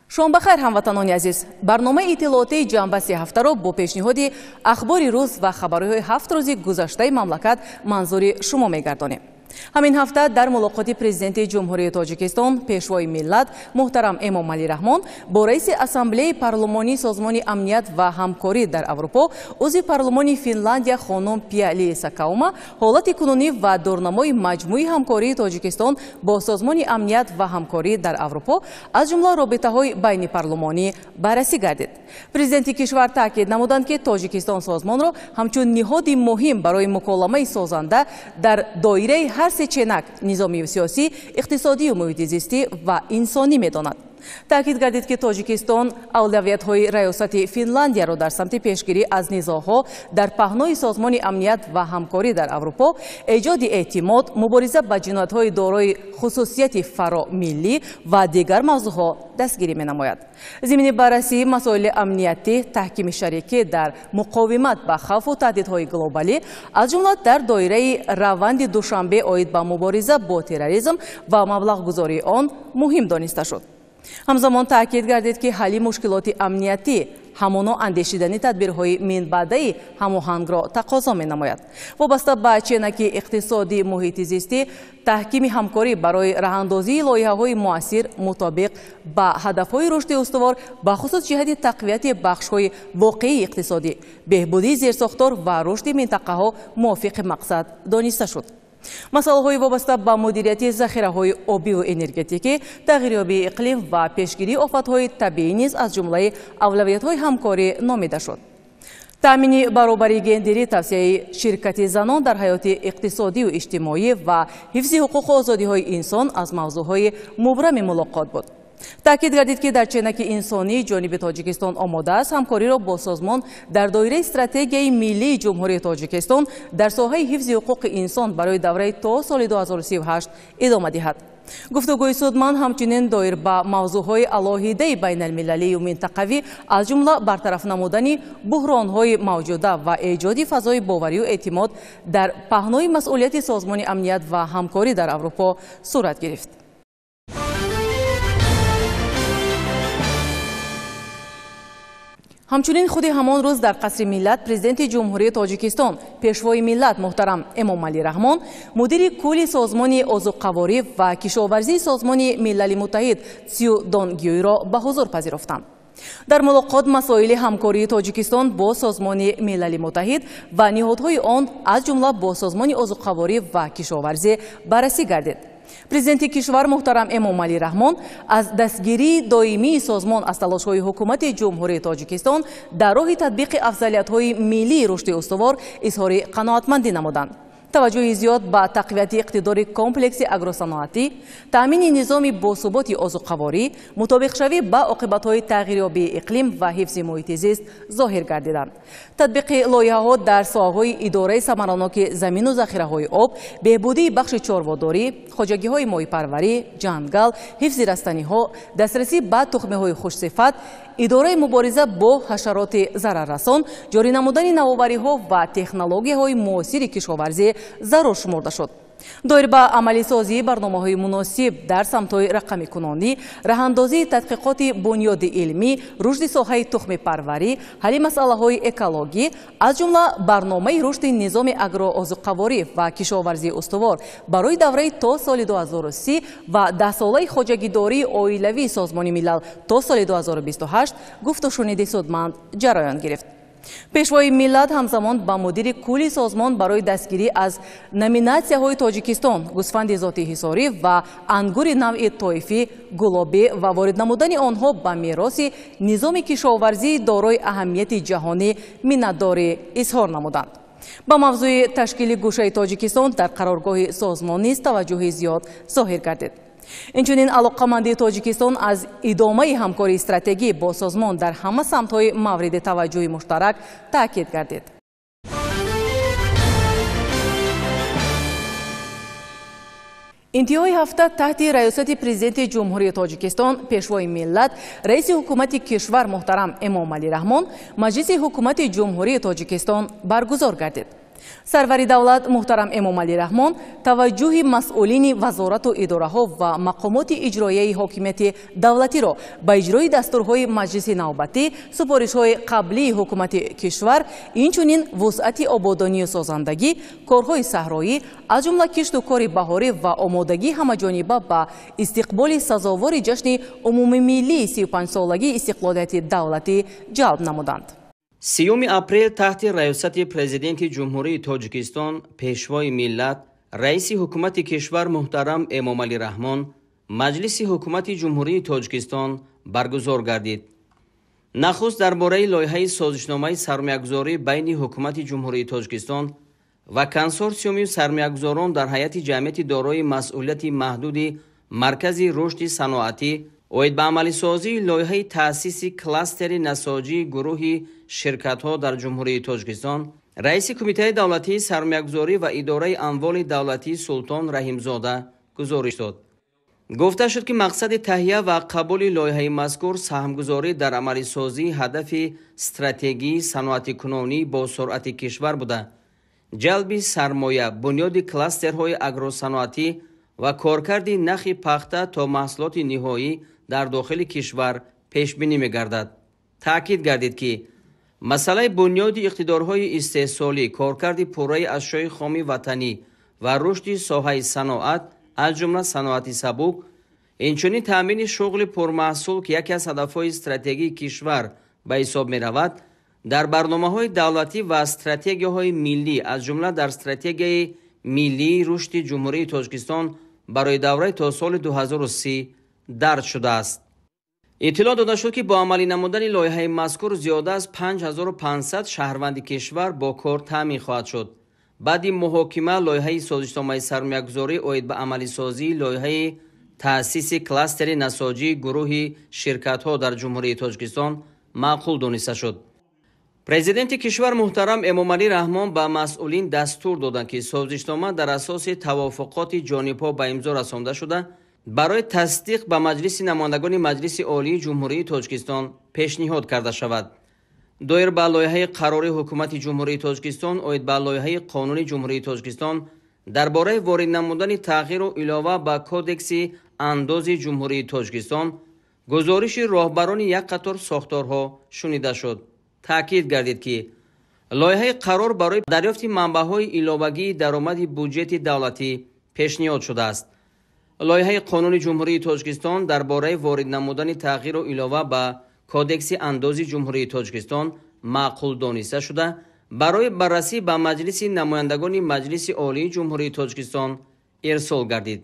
Шом бахайр, ҳамватанони азиз. Барномаи иттилоотии ҷамъбасти ҳафтаро бо пешниҳоди ахбори рӯз ва хабарҳои 7 рӯзи гузаштаи мамлакат манзури шумо мегардонем. Ҳамин ҳафта дар мулоқоти президенти Ҷумҳурии Тоҷикистон, пешвои миллат муҳтарам Эмомалӣ Раҳмон бо раиси Ассамблеяи парлумонии Созмони амният ва ҳамкорӣ дар Аврупо, узви парлумони Финландия хонум Пия Лиса Каума ҳолати кунунӣ ва дурнамои маҷмӯи ҳамкории Тоҷикистон бо Созмони амният ва ҳамкорӣ дар Аврупо, аз ҷумла робитаҳои байнипарлумонӣ баррасӣ гардид. Президенти кишвар таъкид намуданд, ки Тоҷикистон созмонро ҳамчун ниҳоди муҳим барои муколамаи созанда дар доираи ҳар се ченак низоми сиёсӣ, иқтисодию муҳити зистӣ ва инсонӣ медонад. Таъкид гардид, ки Тоҷикистон авлавиятҳои раёсати Финландияро дар самти пешгирӣ аз низоъҳо дар паҳнои Созмони амният ва ҳамкорӣ дар Аврупо, эҷоди эътимод, мубориза ба ҷиноятҳои дорои хусусияти фаромиллӣ ва дигар мавзӯъҳо дастгирӣ менамояд. Зимни баррасии масоили амниятӣ, таҳкими шарикӣ дар муқовимат ба хавфу таҳдидҳои глобалӣ, аз ҷумла дар доираи раванди Душанбе оид ба мубориза бо терроризм ва маблағгузории он муҳим дониста шуд. Ҳамзамон таъкид гардид, ки ҳалли мушкилоти амниятӣ ҳамоно андешидани тадбирҳои минбаъдаи ҳамоҳангро тақозо менамояд. Вобаста ба ченаки иқтисодии муҳити зистӣ, таҳкими ҳамкорӣ барои раҳандозии лоиҳаҳои муассир мутобиқ ба ҳадафҳои рушди устувор, бахусус ҷиҳати тақвияти бахшҳои воқеии иқтисодӣ, беҳбудии зерсохтор ва рушди минтақаҳо мувофиқи мақсад дониста шуд. Масъалаҳои вобаста ба мудирияти захираҳои обиву энергетикӣ, тағйирёбии иқлим ва пешгирии офатҳои табиӣ низ аз ҷумлаи авлавиятҳои ҳамкорӣ номида шуд. Таъмини баробарии гендерӣ, тавсияи ширкати занон дар ҳаёти иқтисодию иҷтимоӣ ва ҳифзи ҳуқуқу озодиҳои инсон аз мавзӯъҳои мубрами мулоқот буд. Таъкид гардид, ки дар ченаки инсонӣ ҷониби Тоҷикистон омода аст ҳамкориро бо созмон дар доираи стратегияи миллии Ҷумҳурии Тоҷикистон дар соҳаи ҳифзи ҳуқуқи инсон барои давраи то соли 2038 идома диҳад. Гуфтугӯи судманд ҳамчунин доир ба мавзӯъҳои алоҳидаи байналмилалию минтақавӣ, аз ҷумла бартараф намудани буҳронҳои мавҷуда ва эҷоди фазои боварию эътимод дар паҳнои масъулияти Созмони амният ва ҳамкорӣ дар Аврупо сурат гирифт. Ҳамчунин худи ҳамон рӯз дар Қасри миллат президенти Ҷумҳурии Тоҷикистон, пешвои миллат муҳтарам Эмомалӣ Раҳмон, мудири кулли Созмони озуқаворӣ ва кишоварзии Созмони Милали Муттаҳид Сю Дон Гюйро ба ҳузур пазируфтанд. Дар мулоқот масоили ҳамкории Тоҷикистон бо Созмони Милали Муттаҳид ва ниҳодҳои он, аз ҷумла бо Созмони озуқаворӣ ва кишоварзӣ баррасӣ гардид. Президенти кишвар муҳтарам Эмомалӣ Раҳмон аз дастгирии доимии созмон аз талошҳои ҳукумати Ҷумҳурии Тоҷикистон дар роҳи татбиқи афзалиятҳои миллии рушди устувор изҳори қаноатмандӣ намуданд. Таваҷҷӯҳи зиёд ба тақвияти иқтидори комплекси агросаноатӣ, таъмини низоми босуботи озуқаворӣ, мутобиқшавӣ ба оқибатҳои тағйирёбии иқлим ва ҳифзи муҳити зист зоҳир гардиданд. Татбиқи лоиҳаҳо дар соҳаҳои идораи самараноки замину захираҳои об, беҳбудии бахши чорводорӣ, хоҷагиҳои моҳипарварӣ, ҷангал, ҳифзи растаниҳо, дастрасӣ ба тухмиҳои хушсифат, идораи мубориза бо ҳашароти зараррасон, ҷорӣ намудани навовариҳо ва технологияҳои муосири кишоварзӣ зарур шуморда шуд. Доир ба амалисозии барномаҳои муносиб дар самтҳои рақамикунонӣ, раҳандозии тадқиқоти бунёди илмӣ, рушди соҳаи тухмипарварӣ, ҳалли масъалаҳои экологӣ, аз ҷумла барномаи рушди низоми агроозуқаворӣ ва кишоварзии устувор барои давраи то соли 2030 ва даҳсолаи хоҷагидории оилавии Созмони Милал то соли 2028 гуфтушуниди судманд ҷараён гирифт. Пешвои миллат ҳамзамон ба мудири кулли созмон барои дастгирӣ аз номинатсияҳои Тоҷикистон, гӯсфанди зоти ҳисорӣ ва ангури навъи тоифӣ гулобӣ ва ворид намудани онҳо ба мероси низоми кишоварзии дорои аҳамияти ҷаҳонӣ миннатдорӣ изҳор намуданд. Ба мавзӯи ташкили гӯшаи Тоҷикистон дар қароргоҳи созмон низ таваҷҷӯҳи зиёд зоҳир гардид. Инчунин алоқамандии Тоҷикистон аз идомаи ҳамкории стратегӣ бо созмон дар ҳама самтҳои мавриди таваҷҷӯҳи муштарак таъкид гардид. Интиҳои ҳафта таҳти раёсати президенти Ҷумҳурии Тоҷикистон, пешвои миллат, раиси ҳукумати кишвар муҳтарам Эмомалӣ Раҳмон Маҷлиси ҳукумати Ҷумҳурии Тоҷикистон баргузор гардид. Сарвари давлат муҳтарам Эмомалӣ Раҳмон таваҷҷӯҳи масъулини вазорату идораҳо ва мақомоти иҷроияи ҳокимияти давлатиро ба иҷрои дастурҳои маҷлиси навбатӣ, супоришҳои қаблии ҳукумати кишвар, инчунин вусъати ободонию созандагӣ, корҳои саҳроӣ, аз ҷумла кишту кори баҳорӣ ва омодагии ҳамаҷониба ба истиқболи сазовори ҷашни умумимиллии 35-солагии истиқлолияти давлатӣ ҷалб намуданд. 3 апрел таҳти раёсати Президенти Ҷумҳурии Тоҷикистон, Пешвои миллат, Раиси ҳукумати кишвар муҳтарам Эмомалӣ Раҳмон Маҷлиси ҳукумати Ҷумҳурии Тоҷикистон баргузор гардид. Нахуст дар бораи лоиҳаи созишномаи сармоягузорӣ байни ҳукумати Ҷумҳурии Тоҷикистон ва консорсиуми сармоягузорон дар ҳайати ҷамъияти дорои масъулияти маҳдуди Маркази рушди саноатӣ оид ба амалисозии лоиҳаи таъсиси кластери насоҷии гурӯҳи ширкатҳо дар Ҷумҳурии Тоҷикистон, раиси Кумитаи давлатии сармоягузорӣ ва идораи амволи давлатии Султон Раҳимзода гузориш дод. Гуфта шуд, ки мақсади таҳия ва қабули лоиҳаи мазкур саҳмгузорӣ дар амалисозии ҳадафи стратегии саноатикунонӣ бо суръати кишвар буда, ҷалби сармоя, бунёди кластерҳои агросаноатӣ ва коркарди нахи пахта то маҳсулоти ниҳоӣ дар дохили кишвар пешбинӣ мегардад. Таъкид гардид, ки масъалаи бунёди иқтидорҳои истеҳсолӣ, коркарди пурраи ашёи хоми ватанӣ ва рушди соҳаи саноат, аз ҷумла саноати сабук, инчунин таъмини шуғли пурмаҳсул, ки яке аз ҳадафҳои стратегии кишвар ба ҳисоб меравад, дар барномаҳои давлатӣ ва стратегияҳои миллӣ, аз ҷумла дар стратегияи миллии рушди Ҷумҳурии Тоҷикистон барои давраи то соли 2030 дарҷ шудааст. Иттилоъ дода шуд, ки бо амалӣ намудани лоиҳаи мазкур зиёда аз 5500 шаҳрванди кишвар бо кор таъмин хоҳад шуд. Баъди муҳокима лоиҳаи созишномаи сармоягузорӣ оид ба амалисозии лоиҳаи таъсиси кластери насоҷии гурӯҳи ширкатҳо дар Ҷумҳурии Тоҷикистон маъқул дониста шуд. Президенти кишвар муҳтарам Эмомалӣ Раҳмон ба масъулин дастур доданд, ки созишнома дар асоси тавофуқоти ҷонибҳо ба имзо расонда шуда, барои тасдиқ ба Маҷлиси намояндагони Маҷлиси Олии Ҷумҳурии Тоҷикистон пешниҳод карда шавад. Доир ба лоиҳаи қарори Ҳукумати Ҷумҳурии Тоҷикистон оид ба лоиҳаи Қонуни Ҷумҳурии Тоҷикистон дар бораи ворид намудани тағйиру илова ба Кодекси андози Ҷумҳурии Тоҷикистон гузориши роҳбарони як қатор сохторҳо шунида шуд. Таъкид гардид, ки лоиҳаи қарор барои дарёфти манбаъҳои иловагии даромади буҷети давлатӣ пешниҳод шудааст. Лоиҳаи Қонуни Ҷумҳурии Тоҷикистон дар бораи ворид намудани тағйиру илова ба Кодекси андози Ҷумҳурии Тоҷикистон маъқул дониста шуда, барои баррасӣ ба Маҷлиси намояндагони Маҷлиси Олии Ҷумҳурии Тоҷикистон ирсол гардид.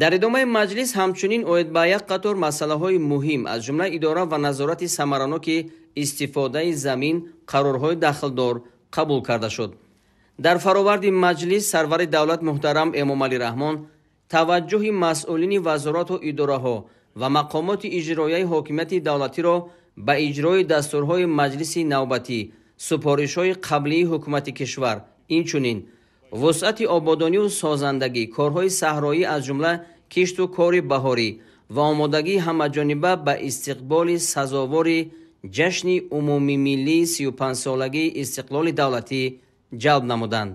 Дар идомаи маҷлис ҳамчунин оид ба як қатор масъалаҳои муҳим, аз ҷумла идора ва назорати самараноки истифодаи замин қарорҳои дахлдор қабул карда шуд. Дар фароварди маҷлис сарвари давлат муҳтарам Эмомалӣ Раҳмон таваҷҷӯҳи масъулини вазорату идораҳо ва мақомоти иҷроияи ҳокимияти давлатиро ба иҷрои дастурҳои маҷлиси навбатӣ, супоришҳои қаблии ҳукумати кишвар, инчунин вусъати ободонию созандагӣ, корҳои саҳроӣ, аз ҷумла кишту кори баҳорӣ ва омодагии ҳамаҷониба ба истиқболи сазовори ҷашни умумимиллии 35-солагии истиқлоли давлатӣ ҷалб намуданд.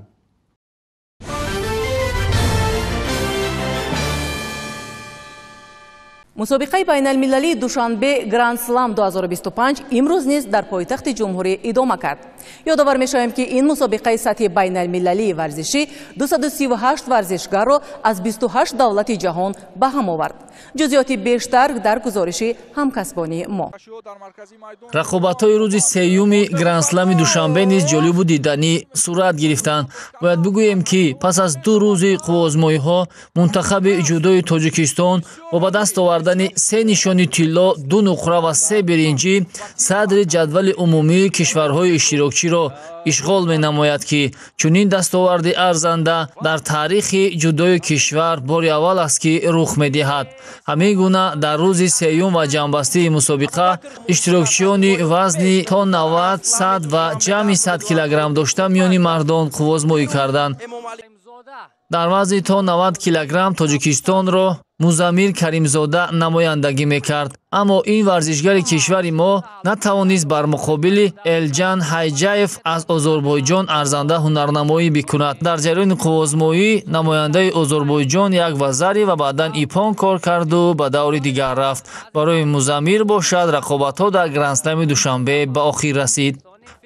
Мусобиқаи байналмилалии Душанбе Гранд Слам 2025 имрӯз низ дар пойтахти ҷумҳурӣ идома кард. Ёдовар мешавем, ки ин мусобиқаи сатҳи байналмилалии варзишӣ 238 варзишгарро аз 28 давлати ҷаҳон ба ҳам овард. Ҷузъиёти бештар дар гузориши ҳамкасбони мо. Рақобатҳои рӯзи сеюми Гранд Слами Душанбе низ ҷолибу диданӣ сурат гирифтанд. Бояд бигӯем, ки пас аз ду рӯзи қувваозмоиҳо мунтахаби ҷудои Тоҷикистон бо ба даст овардани 3 нишони тилло, 2 нуқра ва 3 биринҷӣ садри ҷадвали умумии кишварҳои иштирокчиро ишғол менамояд, ки чунин дастоварди арзанда дар таърихи ҷудои кишвар бори аввал аст, ки рух медиҳад. Ҳамин гуна дар рӯзи сеюм ва ҷамъбастии мусобиқа иштирокчиёни вазни то 90, 100 ва ҷамъи 100 килограмм дошта миёни мардон қувваозмоӣ карданд. Дар вазни то 90 килограмм Тоҷикистонро Музаммир Каримзода намояндагӣ мекард. Аммо ин варзишгари кишвари мо натавонист бар муқобили Элҷан Ҳайҷаев аз Озарбойҷон арзанда ҳунарнамоӣ бикунад. Дар ҷараёни қувваозмоӣ намояндаи Озарбойҷон як вазари ва баъдан ипон кор карду ба даври дигар рафт. Барои Музаммир бошад, рақобатҳо дар Грандслами Душанбе ба охир расид.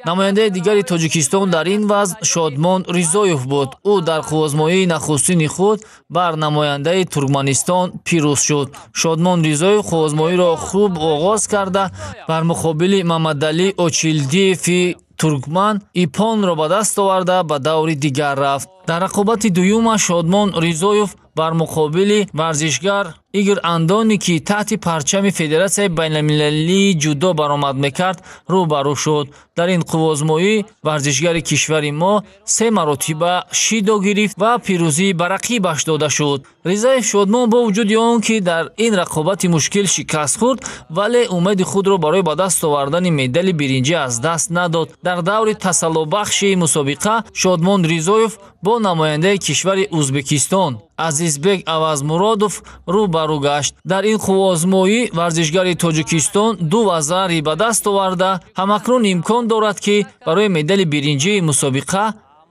Намояндаи дигари Тоҷикистон дар ин вазн Шодмон Ризоев буд. Ӯ дар қувваозмоии нахустини худ бар намояндаи Туркманистон пирӯз шуд. Шодмон Ризоев қувваозмоиро хуб оғоз карда, бар муқобили Мамадалӣ Очилдиеви туркман ипонро ба даст оварда ба даври дигар рафт. Дар рақобати дуюмаш Шодмон Ризоев бар муқобили варзишгар Игор Андони, ки таҳти парчами Федератсияи байналмилалии ҷудо баромад мекард, рӯбарӯ шуд. Дар ин қувваозмоӣ варзишгари кишвари мо се маротиба шидо гирифт ва пирӯзӣ ба рақибаш дода шуд. Ризаев Шодмон бо вуҷуди он ки дар ин рақобати мушкил шикаст хӯрд, вале умеди худро барои ба даст овардани медали биринҷӣ аз даст надод. Дар даври тасаллобахши мусобиқа Шодмон Ризоев бо намояндаи кишвари Ӯзбекистон Азизбек Авазмуродов рӯбарӯ гашт. Дар ин қувваозмоӣ варзишгари Тоҷикистон ду вазари ба даст оварда, ҳамакнун имкон дорад, ки барои медали биринҷии мусобиқа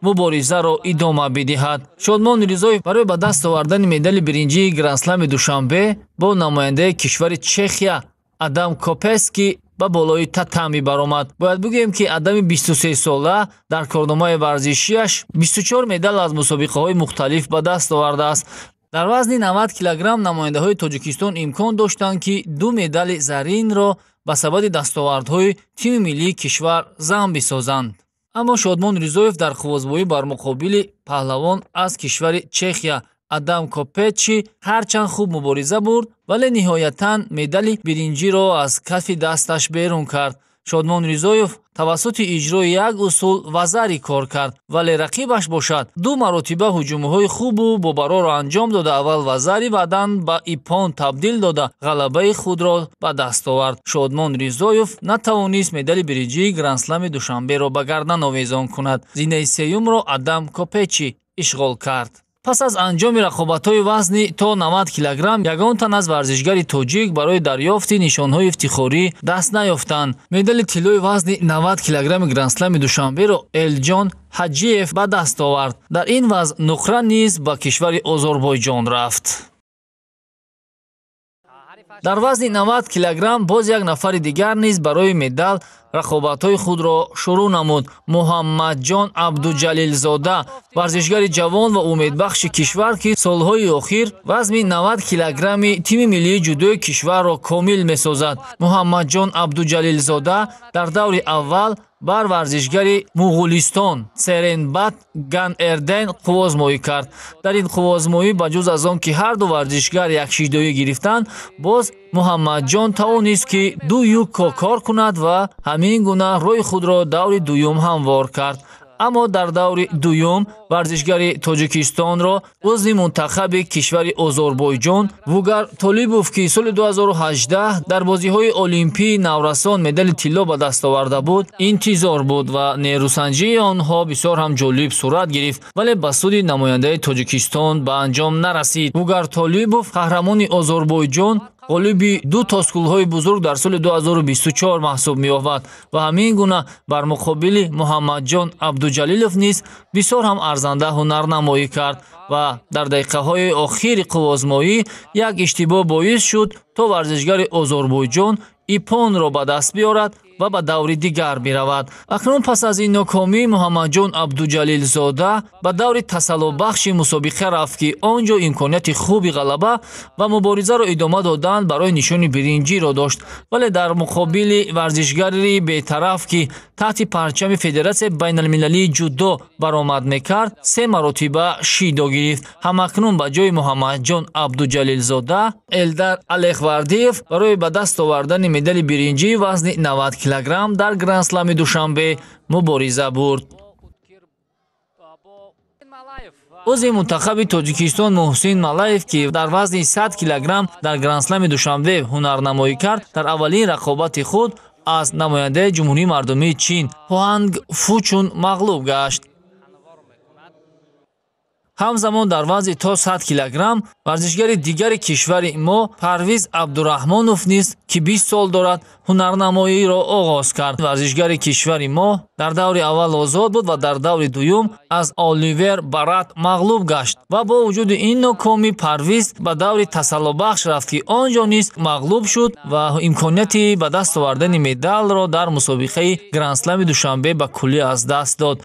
муборизаро идома бидиҳад. Шодмон Ризоев барои ба даст овардани медали биринҷии Грандслами Душанбе бо намояндаи кишвари Чехия Адам Копески ба болои татами баромад. Бояд бигӯем, ки Адами 23-сола дар корномаи варзишиаш 24 медал аз мусобиқаҳои мухталиф ба даст овардааст. Дар вазни 90 килограмм намояндаҳои Тоҷикистон имкон доштанд, ки ду медали заринро ба сабади дастовардҳои тими миллии кишвар зам бисозанд. Аммо Шодмон Ризоев дар қувваозмоӣ бар муқобили паҳлавон аз кишвари Чехия Адам Копечи ҳарчанд хуб мубориза бурд, вале ниҳоятан медали биринҷиро аз кафи дасташ берун кард. Шодмон Ризоев тавассути иҷрои як усул вазари кор кард, вале рақибаш бошад ду маротиба ҳуҷумҳои хубу бобароро анҷом дода, аввал вазари, баъдан ба ипон табдил дода, ғалабаи худро ба даст овард. Шодмон Ризоев натавонист медали биринҷии Грандслами Душанберо ба гардан овезон кунад. Зинаи сеюмро Адам Копечи ишғол кард. Пас аз анҷоми рақобатҳои вазни то 90 килограмм ягон тан аз варзишгари тоҷик барои дарёфти нишонҳои ифтихорӣ даст наёфтанд. Медали тиллои вазни 90 килограмми Грандслами Душанберо Элҷон Ҳаҷиев ба даст овард. Дар ин вазн нуқра низ ба кишвари Озарбойҷон рафт. Дар вазни 90 килограмм боз як нафари дигар низ барои медал рақобатҳои худро шурӯъ намуд. Муҳаммадҷон Абдуҷалилзода, варзишгари ҷавон ва умедбахши кишвар, ки солҳои охир вазни 90 килограмми тими миллии ҷудои кишварро комил месозад. Муҳаммадҷон Абдуҷалилзода дар даври аввал бар варзишгари Муғулистон Серенбат Ганэрден қувваозмоӣ кард. Дар ин қувваозмоӣ ба ҷуз аз он ки ҳар ду варзишгар якшидоӣ гирифтанд, боз Муҳаммадҷон тавонист, ки ду юкко кор кунад ва ҳамин гуна роҳи худро даври дуюм ҳамвор кард. Аммо дар даври дуюм варзишгари Тоҷикистонро узви мунтахаби кишвари Озарбойҷон Вугар Толибов, ки соли 2018 дар бозиҳои олимпии наврасон медали тилло ба даст оварда буд, интизор буд ва нерӯсанҷии онҳо бисёр ҳам ҷолиб сурат гирифт, вале ба суди намояндаи Тоҷикистон ба анҷом нарасид. Вугар Толибов, қаҳрамони Озарбойҷон, ғолиби ду тоскулҳои бузург дар соли 2024 маҳсуб меёбад ва ҳамин гуна бар муқобили Муҳаммадҷон Абдуҷалилов низ бисёр ҳам арзанда ҳунарнамоӣ кард ва дар дақиқаҳои охири қувваозмоӣ як иштибоҳ боис шуд, то варзишгари Озарбойҷон ипонро ба даст биёрад ва ба даври дигар биравад. Акнун пас аз ин нокомӣ Муҳаммадҷон Абдуҷалилзода ба даври тасаллобахши мусобиқа рафт, ки он ҷо имконияти хуби ғалаба ва муборизаро идома додан барои нишони биринҷиро дошт, вале дар муқобили варзишгари бетараф, ки таҳти парчами Федератсияи байналмилалии ҷудо баромад мекард, се маротиба шидо гирифт. Ҳамакнун ба ҷои Муҳаммадҷон Абдуҷалилзода Элдар Алехвардиев барои ба даст овардани медали биринҷии вазни 90 килограмм дар Грандслами Душанбе мубориза бурд. Узви мунтахаби Тоҷикистон Муҳсин Малаев, ки дар вазни 100 килограмм дар Грандслами Душанбе ҳунарнамоӣ кард, дар аввалин рақобати худ аз намояндаи Ҷумҳурии мардумии Чин Хуанг Фучун мағлуб гашт. Ҳамзамон дар вазни то 100 килограмм варзишгари дигари кишвари мо Парвиз Абдураҳмонов низ, ки 20 сол дорад, ҳунарнамоиро оғоз кард. Варзишгари кишвари мо дар даври аввал озод буд ва дар даври дуюм аз Оливер Барат мағлуб гашт ва бо вуҷуди ин нокомӣ Парвиз ба даври тасаллобахш рафт, ки он ҷо низ мағлуб шуд ва имконияти ба даст овардани медалро дар мусобиқаи Грандслами Душанбе ба куллӣ аз даст дод.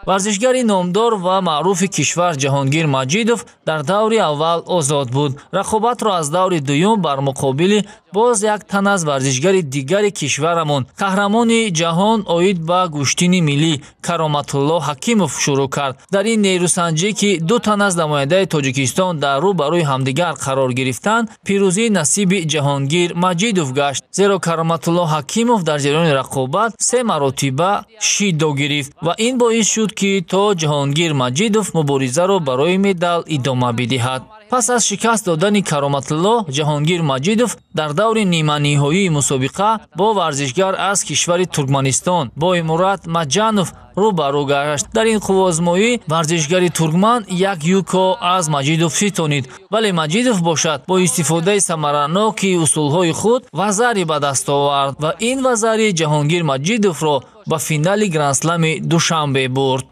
Варзишгари номдор ва маъруфи кишвар Ҷаҳонгир Маҷидов дар даври аввал озод буд. Рақобатро аз даври дуюм бар муқобили боз як тан аз варзишгари дигари кишварамон, қаҳрамони ҷаҳон оид ба гӯштини миллӣ Кароматулло Ҳакимов шурӯъ кард. Дар ин нерӯсанҷӣ, ки ду тан аз намояндаи Тоҷикистон дар рӯ ба рӯи ҳамдигар қарор гирифтанд, пирӯзӣ насиби Ҷаҳонгир Маҷидов гашт, зеро Кароматулло Ҳакимов дар ҷараёни рақобат се маротиба шиддо гирифт ва ин боис шуд, ки то Ҷаҳонгир Маҷидов муборизаро барои медал идома бидиҳад. Пас аз шикаст додани Кароматулло, Ҷаҳонгир Маҷидов дар даври ниманиҳоии мусобиқа бо варзишгар аз кишвари Туркманистон Боймурад Маҷанов рӯ ба рӯ гашт. Дар ин қувваозмоӣ варзишгари туркман як юко аз Маҷидов ситонид, вале Маҷидов бошад бо истифодаи самараноки усулҳои худ вазари ба даст овард ва ин вазари Ҷаҳонгир Маҷидовро ба финали Грандслами Душанбе бурд.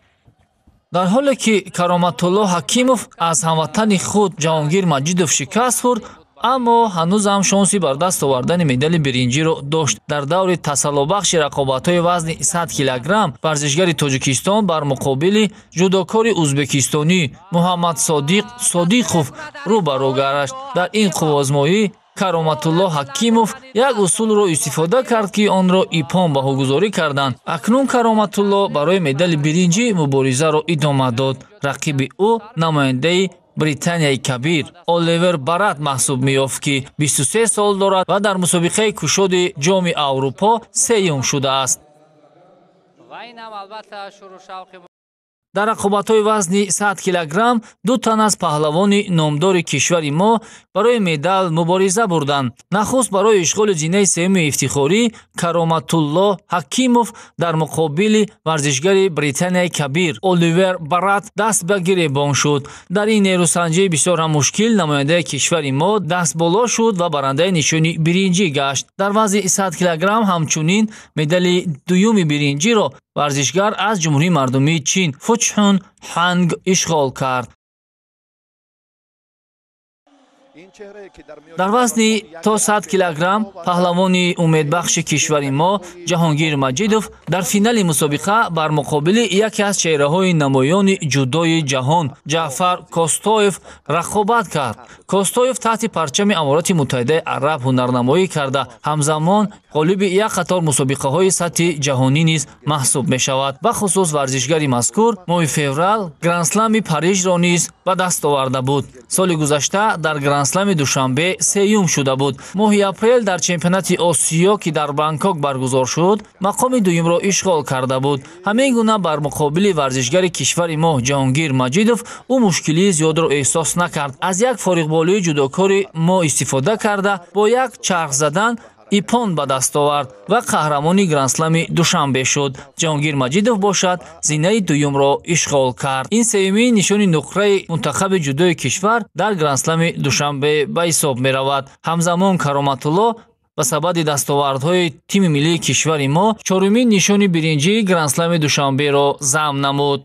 Дар ҳоле ки Кароматулло Ҳакимов аз ҳамватани худ Ҷаҳонгир Маҷидов шикаст хӯрд, аммо ҳанӯзам шонси бар даст овардани медали биринҷиро дошт. Дар даври тасаллобахши рақобатҳои вазни 100 килограмм варзишгари Тоҷикистон бар муқобили ҷудокори ӯзбекистонӣ Муҳаммадсодиқ Содиқов рӯ ба рӯ гашт. Дар ин қувваозмоӣ Кароматулло Ҳакимов як усулро истифода кард, ки онро ипон баҳогузорӣ карданд. Акнун Кароматулло барои медали биринҷӣ муборизаро идома дод. Рақиби ӯ намояндаи Британияи Кабир Оливер Барат маҳсуб меёфт, ки 23 сол дорад ва дар мусобиқаи кушоди Ҷоми Аврупо сеюм шудааст. Дар рақобатҳои вазни 100 килограмм ду тан аз паҳлавони номдори кишвари мо барои медал мубориза бурданд. Нахуст барои ишғоли зинаи сеюми ифтихорӣ Кароматулло Ҳакимов дар муқобили варзишгари Британияи Кабир Оливер Барат даст ба гиребон шуд. Дар ин нерӯсанҷии бисёр ҳам мушкил намояндаи кишвари мо дастболо шуд ва барандаи нишони биринҷӣ гашт. Дар вазни 100 килограмм ҳамчунин медали дуюми биринҷиро варзишгар аз Ҷумҳурии Мардумии Чин Фучхун Ҳанг ишғол кард. Дар вазни то 100 килограмм паҳлавони умедбахши кишвари мо Ҷаҳонгир Маҷидов дар финали мусобиқа бар муқобили яке аз чеҳраҳои намоёни ҷудои ҷаҳон Ҷаъфар Костоев рақобат кард. Костоев таҳти парчами Аморати Муттаҳидаи Араб ҳунарнамоӣ карда, ҳамзамон ғолиби як қатор мусобиқаҳои сатҳи ҷаҳонӣ низ маҳсуб мешавад. Бахусус варзишгари мазкур моҳи феврал Грандслами Парижро низ ба даст оварда буд. Соли гузашта дар Грандслами Душанбе сеюм шуда буд. Моҳи апрел дар чемпионати Осиё, ки дар Бангкок баргузор шуд, мақоми дуюмро ишғол карда буд. Ҳамин гуна бар муқобили варзишгари кишвари мо Ҷаҳонгир Маҷидов ӯ мушкилии зиёдро эҳсос накард. Аз як фориғболии ҷудокори мо истифода карда, бо як чарх задан ипон ба даст овард ва қаҳрамони Грандслами Душанбе шуд. Ҷаҳонгир Маҷидов бошад зинаи дуюмро ишғол кард. Ин сеюмин нишони нуқраи мунтахаби ҷудои кишвар дар Грандслами Душанбе ба ҳисоб меравад. Ҳамзамон Кароматулло ба сабади дастовардҳои тими миллии кишвари мо чорумин нишони биринҷии Грандслами Душанберо замм намуд.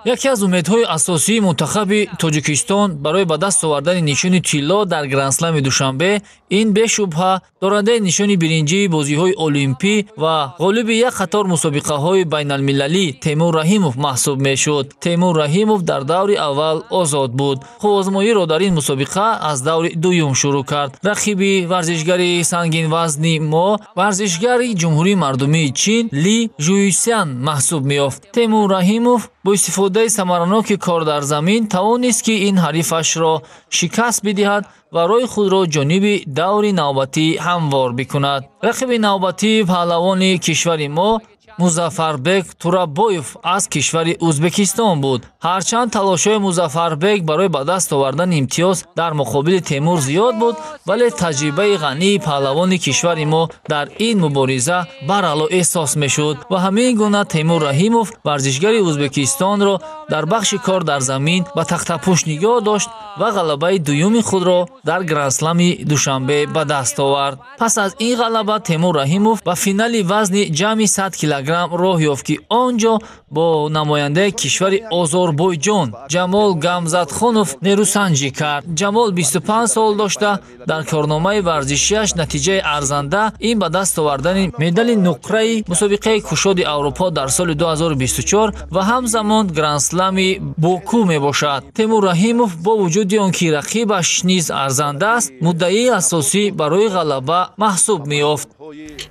Яке аз умедҳои асосии мунтахаби Тоҷикистон барои ба даст овардани нишони тилло дар Грандслами Душанбе ин бешубҳа дорандаи нишони биринҷии бозиҳои олимпӣ ва ғолиби як қатор мусобиқаҳои байналмилалӣ Темур Раҳимов маҳсуб мешуд. Темур Раҳимов дар даври аввал озод буд. Қувваозмоиро дар ин мусобиқа аз даври дуюм шурӯъ кард. Рақиби варзишгари сангинвазни мо варзишгари Ҷумҳурии Мардумии Чин Ли Жуйсян маҳсуб меёфт. Темур Раҳимов бо истифодаи самараноки кор дар замин тавонист, ки ин ҳарифашро шикаст бидиҳад ва роҳи худро ҷониби даври навбатӣ ҳамвор бикунад. Рақиби навбатии паҳлавони кишвари мо Музаффарбек Турабоев аз кишвари Ӯзбекистон буд. Ҳарчанд талошҳои Музаффарбек барои ба даст овардани имтиёз дар муқобили Темур зиёд буд, вале таҷрибаи ғании паҳлавони кишвари мо дар ин мубориза барало эҳсос мешуд ва ҳамин гуна Темур Раҳимов варзишгари Ӯзбекистонро дар бахши кор дар замин ба тахтапӯш нигоҳ дошт ва ғалабаи дуюми худро дар Грандслами Душанбе ба даст овард. Пас аз ин ғалаба Темур Раҳимов ба финали вазни ҷамъи 100 килограмм роҳ ёфт, ки он ҷо бо намояндаи кишвари Озарбойҷон Ҷамол Гамзатхонов нерӯсанҷӣ кард. Ҷамол 25 сол дошта, дар корномаи варзишиаш натиҷаи арзанда ин ба даст овардани медали нуқраи мусобиқаи кушоди Аврупо дар соли 2024 ва ҳамзамон Грандслами Боку мебошад. Темур Раҳимов бо вуҷуди он ки рақибаш низ арзанда аст, муддаии асосӣ барои ғалаба маҳсуб меёфт.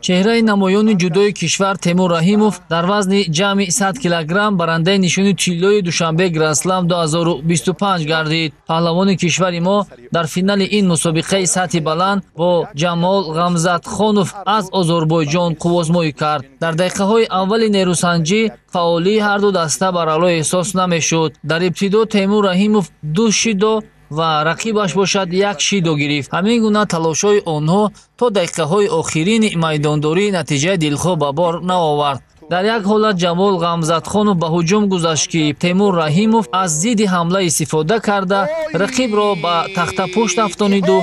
Чеҳраи намоёни ҷудои кишвар Темур Раҳимов дар вазни ҷамъи 100 килограмм барандаи нишони тиллои Душанбе Грандслам 2025 гардид. Паҳлавони кишвари мо дар финали ин мусобиқаи сатҳи баланд бо Ҷамол Ғамзатхонов аз Озарбойҷон қуввозмоӣ кард. Дар дақиқаҳои аввали нерӯсанҷӣ фаъолии ҳарду даста барало эҳсос намешуд. Дар ибтидо Темур Раҳимов 2 шидо ва рақибаш бошад 1 шидо гирифт. Ҳамин гуна талошҳои онҳо то дақиқаҳои охирини майдондорӣ натиҷаи дилхоҳ ба бор наовард. Дар як ҳолат Ҷамол Ғамзатхонов ба ҳуҷум гузашт, ки Темур Раҳимов аз зидди ҳамла истифода карда рақибро ба тахтапушт афтониду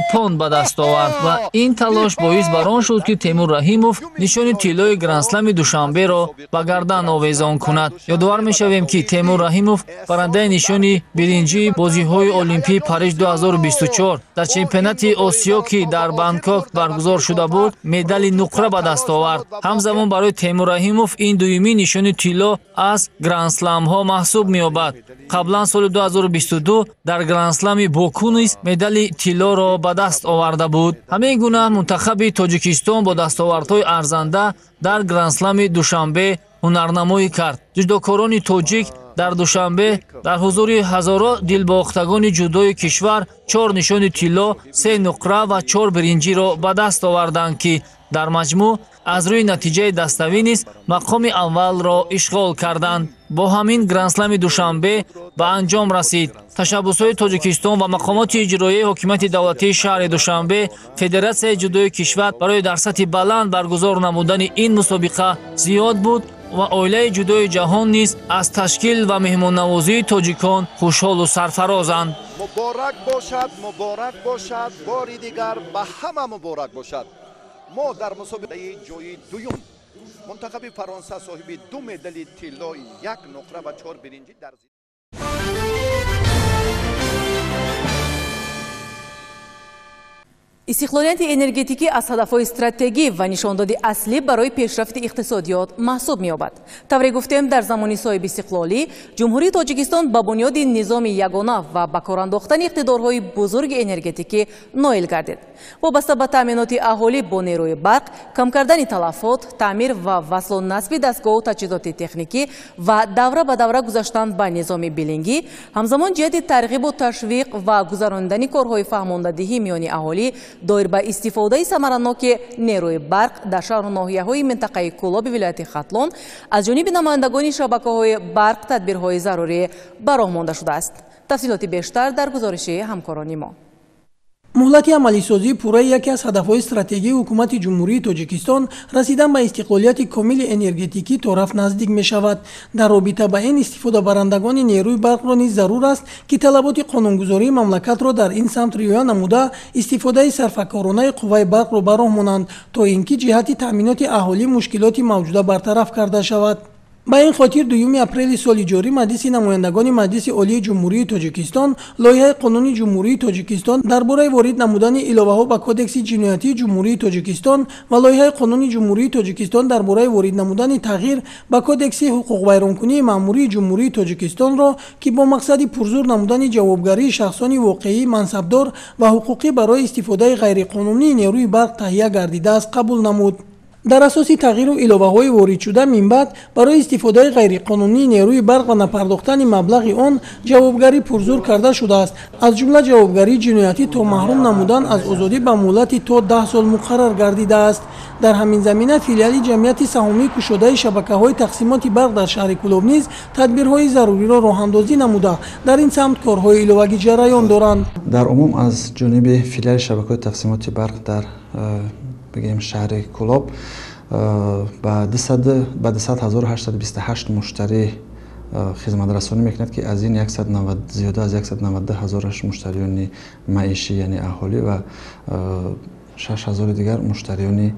ипон ба даст овард ва ин талош боис бар он шуд, ки Темур Раҳимов нишони тиллои Грандслами Душанберо ба гардан овезон кунад. Ёдовар мешавем, ки Темур Раҳимов барандаи нишони биринҷии бозиҳои Олимпии Париж 2024 дар чемпионати Осиё, ки дар Бангкок баргузор шуда буд, медали нуқра ба даст овард. Ҳамзамон барои Темур Раҳимов ин дуюмин нишони тилло аз Грандсламҳо маҳсуб меёбад. Қаблан соли 2022 дар Грандслами Боку низ медали тиллоро ба даст оварда буд. Ҳамин гуна мунтахаби Тоҷикистон бо дастовардҳои арзанда дар Грандслами Душанбе ҳунарнамоӣ кард. Ҷудокорони тоҷик дар Душанбе дар ҳузури ҳазорҳо дилбохтагони ҷудои кишвар 4 нишони тилло, 3 нуқра ва 4 биринҷиро ба даст оварданд, ки дар маҷмӯъ аз рӯи натиҷаи даставӣ низ мақоми аввалро ишғол карданд. Бо ҳамин Грандслами Душанбе ба анҷом расид. Ташаббусҳои Тоҷикистон ва мақомоти иҷроияи ҳокимияти давлатии шаҳри Душанбе, Федератсияи ҷудои кишвар барои дар сатҳи баланд баргузор намудани ин мусобиқа зиёд буд ва оилаи ҷудои ҷаҳон низ аз ташкил ва меҳмоннавозии тоҷикон хушҳолу сарфарозанд. Муборак бошад, муборак бошад, бори дигар ба ҳама муборак бошад. Мо дар мусобиқаи ҷои дуюм мунтахаби Фаронса соҳиби 2 медали тиллои, 1 нуқра ва 4 биринҷӣ дар Истиқлолияти энергетикӣ аз ҳадафҳои стратегӣ ва нишондоди аслӣ барои пешрафти иқтисодиёт маҳсуб меёбад. Тавре гуфтем, дар замони соҳибистиқлолӣ Ҷумҳурии Тоҷикистон ба бунёди низоми ягона ва ба кор андохтани иқтидорҳои бузурги энергетикӣ ноил гардид. Вобаста ба таъминоти аҳолӣ бо нерӯи барқ, кам кардани талафот, таъмир ва васлу насби дастгоҳу таҷҳизоти техникӣ ва давра ба давра гузаштан ба низоми билингӣ, ҳамзамон ҷиҳати тарғибу ташвиқ ва гузаронидани корҳои фаҳмондадиҳӣ миёни аҳолӣ доир ба истифодаи самараноки нерӯи барқ дар шаҳру ноҳияҳои минтақаи Кӯлоби вилояти Хатлон аз ҷониби намояндагони шабакаҳои барқ тадбирҳои зарурӣ ба роҳ монда шудааст. Тафсилоти бештар дар гузориши ҳамкорони мо. Муҳлати амалисозии пурраи яке аз ҳадафҳои стратегии ҳукумати Ҷумҳурии Тоҷикистон расидан ба истиқлолияти комили энергетикӣ торафт наздик мешавад. Дар робита ба ин истифодабарандагони нерӯи барқро низ зарур аст, ки талаботи қонунгузории мамлакатро дар ин самт риоя намуда, истифодаи сарфакоронаи қувваи барқро ба роҳ монанд, то ин ки ҷиҳати таъминоти аҳолӣ мушкилоти мавҷуда бартараф карда шавад. Ба ин хотир 2 апрели соли ҷорӣ Маҷлиси намояндагони Маҷлиси Олии Ҷумҳурии Тоҷикистон лоиҳаи қонуни Ҷумҳурии Тоҷикистон дар бораи ворид намудани иловаҳо ба Кодекси ҷиноятии Ҷумҳурии Тоҷикистон ва лоиҳаи қонуни Ҷумҳурии Тоҷикистон дар бораи ворид намудани тағйир ба Кодекси ҳуқуқвайронкунии маъмурии Ҷумҳурии Тоҷикистонро, ки бо мақсади пурзур намудани ҷавобгарии шахсони воқеӣ, мансабдор ва ҳуқуқӣ барои истифодаи ғайриқонунии нерӯи барқ таҳия гардидааст, қабул намуд. Дар асоси тағйиру иловаҳои воридшуда минбаъд барои истифодаи ғайриқонунии нерӯи барқ ва напардохтани маблағи он ҷавобгарӣ пурзур карда шудааст. Аз ҷумла ҷавобгарии ҷиноятӣ то маҳрум намудан аз озодӣ ба муҳлати то 10 сол муқаррар гардидааст. Дар ҳамин замина филиали ҷамъияти саҳомии кушодаи шабакаҳои тақсимоти барқ дар шаҳри Кӯлоб низ тадбирҳои заруриро роҳандозӣ намуда, дар ин самт корҳои иловагӣ ҷараён доранд. Дар умум аз ҷониби филиали шабакаҳои тақсимоти барқ дар бигем шаҳри Кӯлоб ба 200 828 муштарӣ хизматрасонӣ мекунад, ки аз ин зиёда аз 192 ҳазораш муштариёни маишӣ, яъне аҳолӣ, ва 6 ҳазори дигар муштариёни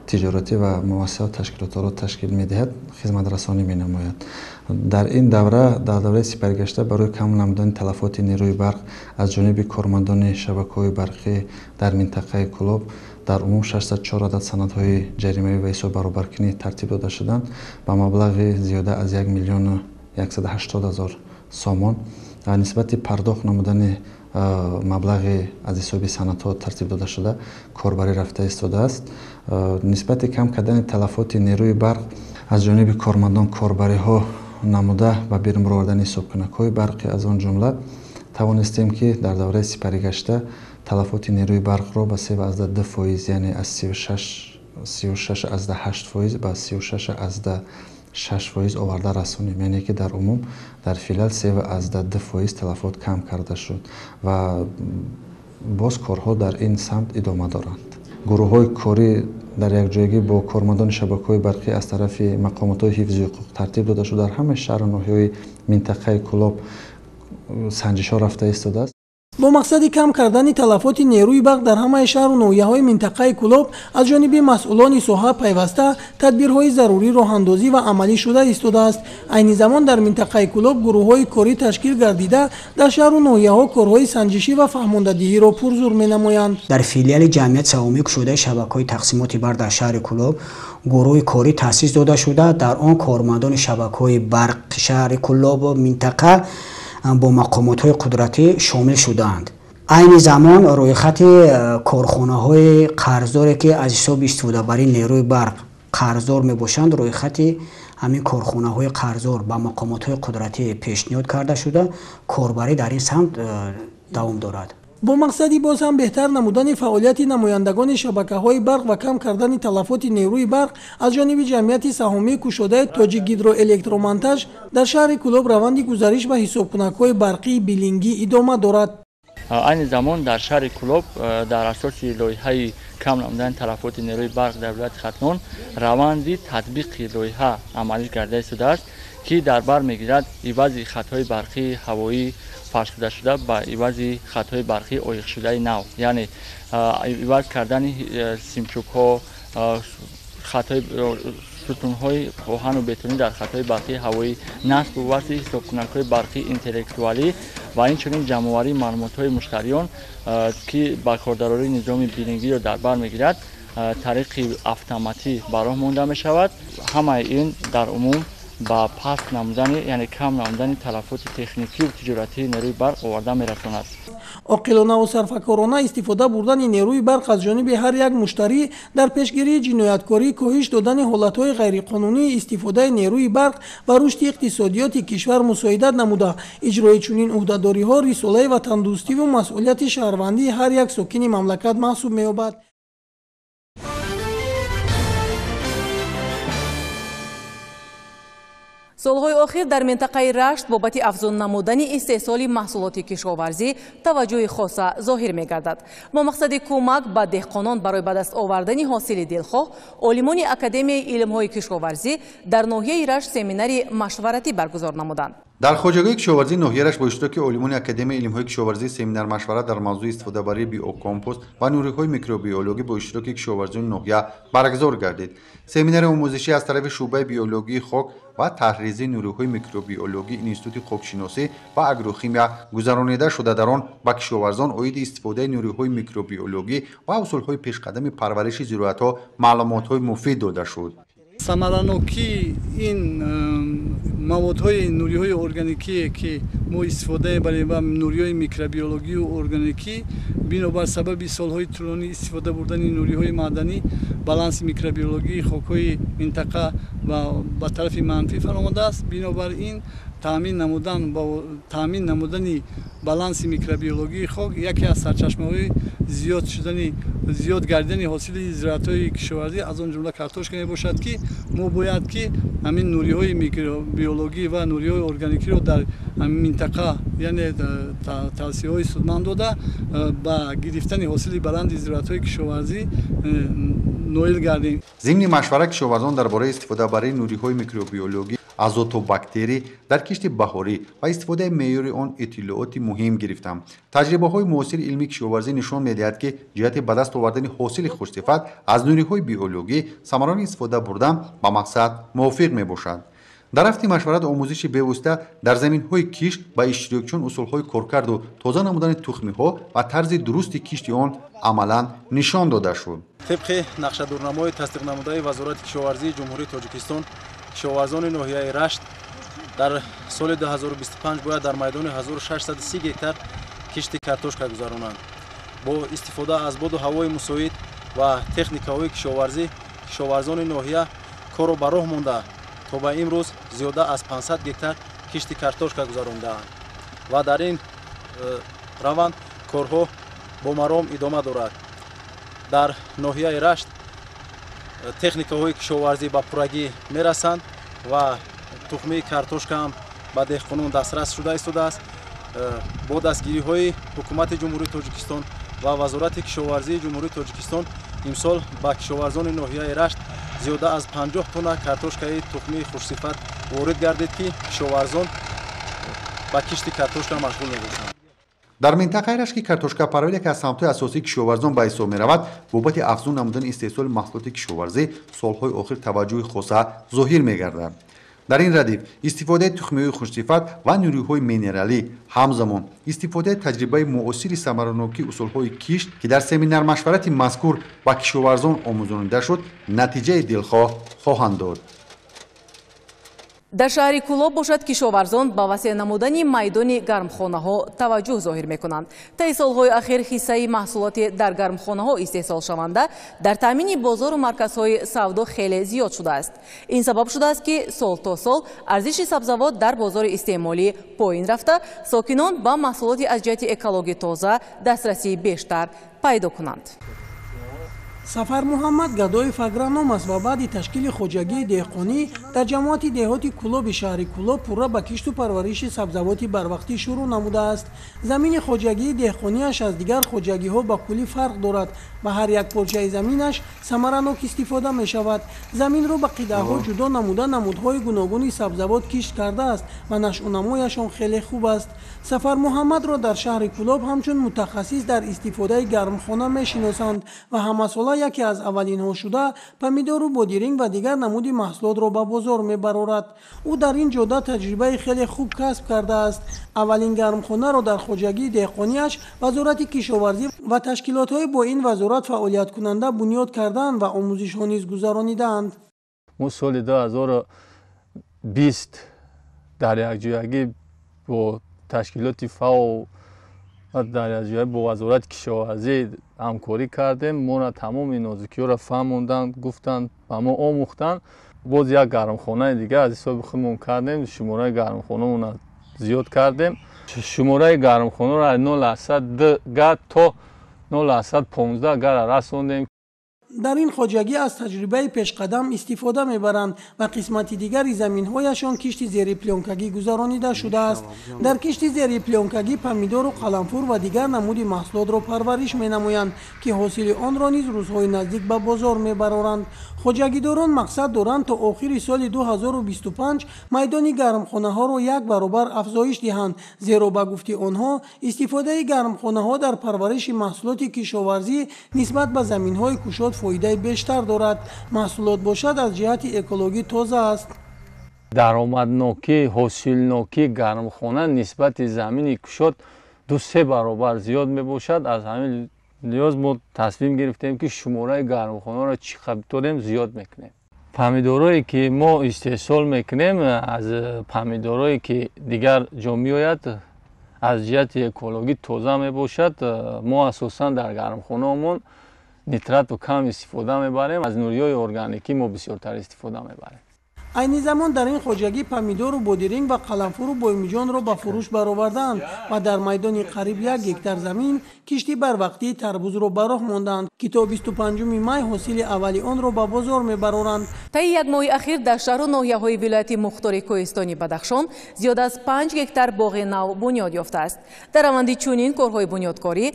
тиҷоратӣ ва муассисаву ташкилотҳоро ташкил медиҳад, хизматрасонӣ менамояд. Дар ин давра, дар давраи сипаригашта, барои кам намудани талафоти нерӯи барқ аз ҷониби кормандони шабакаҳои барқӣ дар минтақаи Кӯлоб дар умум 604 адад санадҳои ҷаримавӣ ва ҳисоббаробаркунӣ тартиб дода шуданд ба маблағи зиёда аз 1 миллиону 180 ҳазор сомон. Нисбати пардохт намудани маблағи аз ҳисоби санадҳо тартиб дода шуда корбарӣ рафта истодааст. Нисбати кам кардани талафоти нерӯи барқ аз ҷониби кормандон корбариҳо намуда, ба берун баровардани ҳисобкунакҳои барқӣ, аз он ҷумла тавонистем, ки дар давраи сипаригашта талафоти нерӯи барқро ба 3,2%, яъне аз 36,8% ба 36,6% оварда расонем, яъне ки дар умум дар филиал 3,2% талафот кам карда шуд ва боз корҳо дар ин самт идома доранд. Гурӯҳҳои корӣ дар якҷоягӣ бо кормандони шабакаҳои барқӣ аз тарафи мақомотҳои ҳифзи ҳуқуқ тартиб дода шуд. Дар ҳамаи шаҳру ноҳияҳои минтақаи Кӯлоб санҷишҳо рафта истодааст. Бо мақсади кам кардани талафоти нерӯи барқ дар ҳамаи шаҳру ноҳияҳои минтақаи Кӯлоб аз ҷониби масъулони соҳа пайваста тадбирҳои зарурӣ роҳандозӣ ва амалӣ шуда истодааст. Айни замон дар минтақаи Кӯлоб гурӯҳҳои корӣ ташкил гардида, дар шаҳру ноҳияҳо корҳои санҷишӣ ва фаҳмондадиҳиро пурзур менамоянд. Дар филиали ҷамъияти саҳомии кушодаи шабакаҳои тақсимоти барқ дар шаҳри Кӯлоб гурӯҳи корӣ таъсис дода шуда, дар он кормандони шабакаҳои барқи шаҳри Кӯлобу минтақа бо мақомотҳои қудратӣ шомил шудаанд. Айни замон рӯйхати корхонаҳои қарздоре, ки аз ҳисоби истифодабарии нерӯи барқ қарздор мебошанд, рӯйхати ҳамин корхонаҳои қарздор ба мақомотҳои қудратӣ пешниҳод карда шуда, корбарӣ дар ин самт давом дорад. Бо мақсади боз ҳам беҳтар намудани фаъолияти намояндагони шабакаҳои барқ ва кам кардани талафоти нерӯи барқ аз ҷониби ҷамъияти саҳомии кушодаи Тоҷикгидроэлектромонтаж дар шаҳри Кӯлоб раванди гузариш ба ҳисобкунакҳои барқии биллингӣ идома дорад. Айни замон дар шаҳри Кӯлоб дар асоси лоиҳаи кам намудани талафоти нерӯи барқ дар вилояти Хатлон раванди татбиқи лоиҳа амалӣ гарда истодааст, ки дар бар мегирад ивази хатҳои барқии ҳавоӣ фарсудашуда ба ивази хатҳои барқии оиқшудаи нав, яъне иваз кардани симчӯбҳо, хатҳои сутунҳои оҳану бетонӣ дар хатҳои барқии ҳавоӣ, насбу васли ҳисобкунакҳои барқии интеллектуалӣ ва инчунин ҷамъоварии маълумотҳои муштариён, ки ба кордарории низоми биллингиро дар бар мегирад, тариқи автоматӣ ба роҳ монда мешавад. Ҳамаи ин дар умум ба паст намудани, яъне кам намудани талафоти техникию тиҷоратии нерӯи барқ оварда мерасонад. Оқилонаву сарфакорона истифода бурдани нерӯи барқ аз ҷониби ҳар як муштарӣ дар пешгирии ҷинояткорӣ, коҳиш додани ҳолатҳои ғайриқонунии истифодаи нерӯи барқ ва рушди иқтисодиёти кишвар мусоидат намуда, иҷрои чунин ӯҳдадориҳо рисолаи ватандӯстиву масъулияти шаҳрвандии ҳар як сокини мамлакат маҳсуб меёбад. Солҳои охир дар минтақаи Рашт бобати афзун намудани истеҳсоли маҳсулоти кишоварзӣ таваҷҷӯҳи хоса зоҳир мегардад. Бо мақсади кӯмак ба деҳқонон барои ба даст овардани ҳосили дилхоҳ, олимони Академияи илмҳои кишоварзӣ дар ноҳияи Рашт семинари машваратӣ баргузор намуданд. Дар хоҷагии кишоварзии ноҳияи Рашт бо иштироки олимони Академияи илмҳои кишоварзӣ семинар-машварат дар мавзӯи истифодабарии биокомпост ва нуриҳои микробиологӣ бо иштироки кишоварзони ноҳия баргузор гардид. Семинари омӯзишӣ аз тарафи шӯъбаи биологии хок ва таҳризии нуриҳои микробиологии Институти хокшиносӣ ва агрохимия гузаронида шуда, дар он ба кишоварзон оиди истифодаи нуриҳои микробиологӣ ва усулҳои пешқадами парвариши зироатҳо маълумотҳои муфид дода шуд. Самаранокии ин маводҳои нуриҳои органикие, ки мо истифода мебарем, ва нуриҳои микробиологию органикӣ, бинобар сабаби солҳои тӯлонӣ истифода бурдани нуриҳои маъданӣ Баланси микробиологии хокҳои минтақа ба тарафи манфӣ фаромадааст. Бинобар ин таъмин намудани баланси микробиологии хок яке аз сарчашмаҳои зиёд гардидани ҳосили зироатҳои кишоварзӣ, аз он ҷумла картошка мебошад, ки мо бояд ки ҳамин нуриҳои микробиологӣ ва нуриҳои органикиро дар ҳамин минтақа, яъне тавсияҳои судманд дода, ба гирифтани ҳосили баланди зироатҳои кишоварзӣ ноил гардем. Зимни машвара кишоварзон дар бораи истифодабарии нуриҳои микробиологӣ, азотобактерӣ дар кишти баҳорӣ ва истифодаи меъёри он иттилооти муҳим гирифтанд. Таҷрибаҳои муосири илми кишоварзӣ нишон медиҳад, ки ҷиҳати ба даст овардани ҳосили хушсифат аз нуриҳои биологӣ самарони истифода бурдан ба мақсад мувофиқ мебошад. Дар рафти машварат омӯзиши бевосита дар заминҳои кишт ба иштирокчиён усулҳои коркарду тоза намудани тухмиҳо ва тарзи дурусти кишти он амалан нишон дода шуд. Тибқи нақшадурнамои тасдиқнамудаи Вазорати кишоварзии Ҷумҳурии Тоҷикистон, кишоварзони ноҳияи Рашт дар соли 2025 бояд дар майдони 1630 гектар кишти картошка гузаронанд. Бо истифода аз боду ҳавои мусоид ва техникаҳои кишоварзӣ, кишоварзони ноҳия корро ба роҳ монда то ба имрӯз зиёда аз 500 гектар кишти картошка гузарондаанд ва дар ин раванд корҳо бо маром идома дорад. Дар ноҳияи Рашт техникаҳои кишоварзӣ ба пуррагӣ мерасанд ва тухмии картошка ҳам ба деҳқонон дастрас шуда истодааст. Бо дастгириҳои Ҳукумати Ҷумҳурии Тоҷикистон ва Вазорати кишоварзии Ҷумҳурии Тоҷикистон имсол ба кишоварзони ноҳияи Рашт зиёда аз 50 тонна картошкаи тухмии хушсифат ворид гардид, ки кишоварзон ба кишти картошка машғул мебошанд. Дар минтақаи Рашт, ки картошкапарварӣ яке аз самтҳои асосии кишоварзон ба ҳисоб меравад, бобати афзун намудани истеҳсоли маҳсулоти кишоварзӣ солҳои охир таваҷҷӯҳи хоса зоҳир мегардад. Дар ин радиф истифодаи тухмиҳои хушсифат ва нуриҳои минералӣ, ҳамзамон истифодаи таҷрибаи муосири самаранокии усулҳои кишт, ки дар семинар-машварати мазкур ба кишоварзон омӯзонида шуд, натиҷаи дилхоҳ хоҳанд дод. Дар шаҳри Кӯлоб бошад, кишоварзон ба васеъ намудани майдони гармхонаҳо таваҷҷӯҳ зоҳир мекунанд. Таи солҳои ахир ҳиссаи маҳсулоти дар гармхонаҳо истеҳсолшаванда дар таъмини бозору марказҳои савдо хеле зиёд шудааст. Ин сабаб шудааст, ки сол то сол арзиши сабзавот дар бозори истеъмолӣ поин рафта, сокинон ба маҳсулоти аз ҷиҳати экологӣ тоза дастрасии бештар пайдо кунанд. Сафар Муҳаммад Гадоев агроном аст ва баъди ташкили хоҷагии деҳқонӣ дар ҷамоати деҳоти Кӯлоби шаҳри Кӯлоб пурра ба кишту парвариши сабзавоти барвақтӣ шурӯъ намудааст. Замини хоҷагии деҳқониаш аз дигар хоҷагиҳо ба куллӣ фарқ дорад ва ҳар як порчаи заминаш самаранок истифода мешавад. Заминро ба қитъаҳо ҷудо намуда намудҳои гуногуни сабзавот кишт кардааст ва нашъунамояшон хеле хуб аст. Сафар Муҳаммадро дар шаҳри Кӯлоб ҳамчун мутахассис дар истифодаи гармхона мешиносанд ва ҳамасола яке аз аввалинҳо шуда помидору бодиринг ва дигар намуди маҳсулотро ба бозор мебарорад. Ӯ дар ин ҷода таҷрибаи хеле хуб касб кардааст. Аввалин гармхонаро дар хоҷагии деҳқониаш Вазорати кишоварзӣ ва ташкилотҳои бо ин вазорат фаъолияткунанда бунёд карданд ва омӯзишҳо низ гузаронидаанд. Мо соли 2020 дар якҷоягӣ бо ташкилоти ФАО ва дар якҷоягӣ бо Вазорати кишоварзӣ ҳамкорӣ кардем. Моро тамоми нозукиҳоро фаҳмонданд, гуфтанд, ба мо омӯхтанд. Боз як гармхонаи дигар аз ҳисоби худмон кардем, шумораи гармхонаамонро зиёд кардем. Шумораи гармхонаро аз 0,2 га то 0,15 гара расондем. Дар ин хоҷагӣ аз таҷрибаи пешқадам истифода мебаранд ва қисмати дигари заминҳояшон кишти зериплёнкагӣ гузаронида шудааст. Дар кишти зериплёнкагӣ помидору қаламфур ва дигар намуди маҳсулотро парвариш менамоянд, ки ҳосили онро низ рӯзҳои наздик ба бозор мебароранд. Хоҷагидорон мақсад доранд то охири соли 2025 майдони гармхонаҳоро як баробар афзоиш диҳанд, зеро ба гуфти онҳо истифодаи гармхонаҳо дар парвариши маҳсулоти кишоварзӣ нисбат ба заминҳои кушод фоидаи бештар дорад. Маҳсулот бошад аз ҷиҳати экологӣ тоза аст. Даромаднокӣ, ҳосилнокӣ гармхона нисбати замини кушод 2-3 баробар зиёд мебошад. Аз ҳамин лиҳоз мо тасмим гирифтем, ки шумораи гармхонаро чӣ қадр дорем зиёд мекунем. Помидорое ки мо истеҳсол мекунем, аз помидорое ки дигар ҷо меояд, аз ҷиҳати экологӣ тоза мебошад. Мо асосан дар гармхонаамон Нитратро кам истифода мебарем, аз нуриҳои органикӣ мо бисёртар истифода мебарем. Айни замон дар ин хоҷагӣ помидору бодиринг ва қаламфуру боймиҷонро ба фурӯш баровардаанд ва дар майдони қариб 1 гектар замин кишти барвақтии тарбузро ба роҳ мондаанд, ки то 25 май ҳосили аввали онро ба бозор мебароранд. Таи як моҳи ахир дар шаҳру ноҳияҳои вилояти мухтори Кӯҳистони Бадахшон зиёд аз 5 гектар боғи нав бунёд ёфтааст. Дар раванди чунин корҳои бунёдкорӣ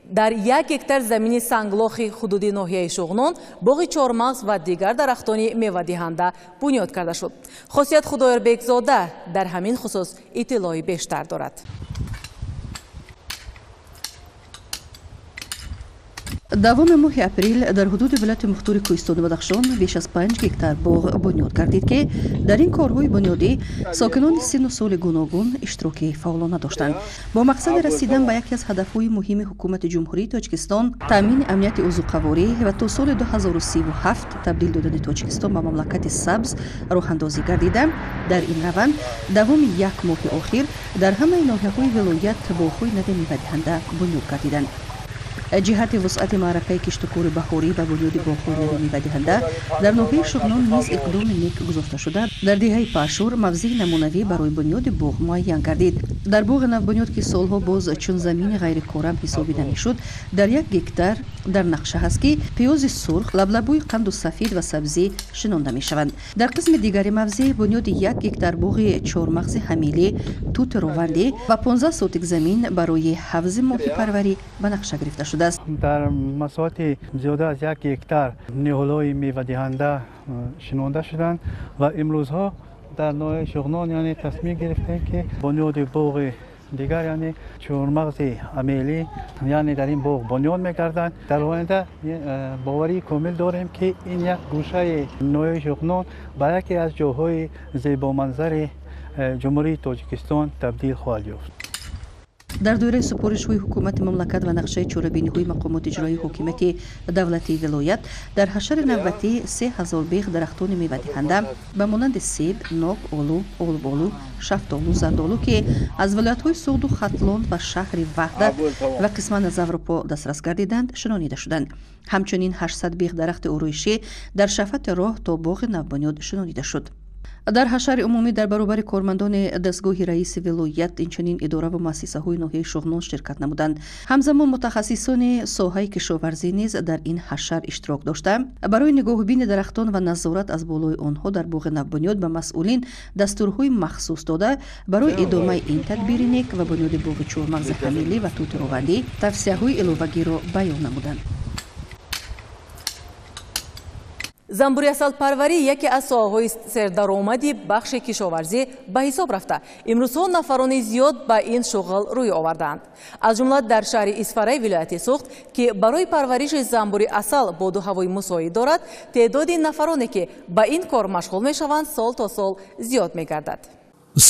дар 1 гектар замини санглохи ҳудуди ноҳияи Шуғнон боғи чормағз ва дигар дарахтони мевадиҳанда бунёд карда шуд. Хосият Худоёрбекзода дар ҳамин хусус иттилои бештар дорад. Давоми моҳи апрел дар ҳудуди вилояти мухтори Кӯҳистони Бадахшон беш аз 5 гектар боғ бунёд гардид, ки дар ин корҳои бунёдӣ сокинони синну соли гуногун иштироки фаъолона доштанд. Бо мақсади расидан ба яке аз ҳадафҳои муҳими ҳукумати Ҷумҳурии Тоҷикистон, таъмини амнияти озуқаворӣ ва то соли 2037 табдил додани Тоҷикистон ба мамлакати сабз роҳандозӣ гардида, дар ин раванд давоми як моҳи охир дар ҳамаи ноҳияҳои вилоят боғҳои нави мевадиҳанда бунёд гардиданд. Ҷиҳати вусъати маъракаи киштукори баҳорӣ ва бунёди боғҳои нави мевадиҳанда дар ноҳияи Шуғнон низ иқдоми нек гузошта шуда, дар деҳаи Пашур мавзеи намунавӣ барои бунёди боғ муайян гардид. Дар боғи навбунёд, ки солҳо боз чун замини ғайрикорам ҳисобида мешуд, дар 1 гектар дар нақша ҳаст, ки пиёзи сурх, лаблабӯи қанду сафед ва сабзӣ шинонда мешаванд. Дар қисми дигари мавзеъ бунёди 1 гектар боғи чормағзи ҳамилӣ, тути ровандӣ ва 15 сотик замин барои ҳавзи моҳипарварӣ ба нақша гирифта шудааст. Дар масоҳати зиёда аз 1 гектар ниҳолҳои мевадиҳанда шинонда шуданд ва имрӯзҳо дар ноҳияи Шуғнон яъне тасмим гирифтем, ки бунёди боғи дигар, яъне чормағзи амелӣ, яъне дар ин боғ бунёд мекарданд. Дар оянда боварии комил дорем, ки ин як гӯшаи ноҳияи Шуғнон ба яке аз ҷойҳои зебоманзари Ҷумҳурии Тоҷикистон табдил хоҳад ёфт. Дар доираи супоришҳои ҳукумати мамлакат ва нақшаи чорабиниҳои мақомоти иҷроии ҳокимияти давлатии вилоят дар ҳашари навбатӣ 3000 бех дарахтони мевадиҳанда ба монанди себ, нок, олу, олболу, шафтолу, зардолу, ки аз вилоятҳои Суғду Хатлон ва шаҳри Ваҳдат ва қисман аз Аврупо дастрас гардиданд, шинонида шуданд. Ҳамчунин 800 бех дарахти ороишӣ дар шафати роҳ то боғи навбунёд шинонида шуд. Дар ҳашари умумӣ дар баробари кормандони дастгоҳи раиси вилоят инчунин идора ва муассисаҳои ноҳияи Шуғнон ширкат намуданд. Ҳамзамон мутахассисони соҳаи кишоварзӣ низ дар ин ҳашар иштирок дошта, барои нигоҳубини дарахтон ва назорат аз болои онҳо дар боғи навбунёд ба масъулин дастурҳои махсус дода, барои идомаи ин тадбири нек ва бунёди боғи чормағзи ҳамилӣ ва тути ровандӣ тавсияҳои иловагиро баён намуданд. Замбури асалпарварӣ яке аз соҳаҳои сердаромади бахши кишоварзӣ ба ҳисоб рафта. Имрӯзҳо нафарони зиёд ба ин шуғл рӯй овардаанд. Аз ҷумла дар шаҳри Исфараи вилояти Суғд, ки барои парвариши замбури асал боду ҳавои мусоид дорад, теъдоди нафароне, ки ба ин кор машғул мешаванд, сол то сол зиёд мегардад.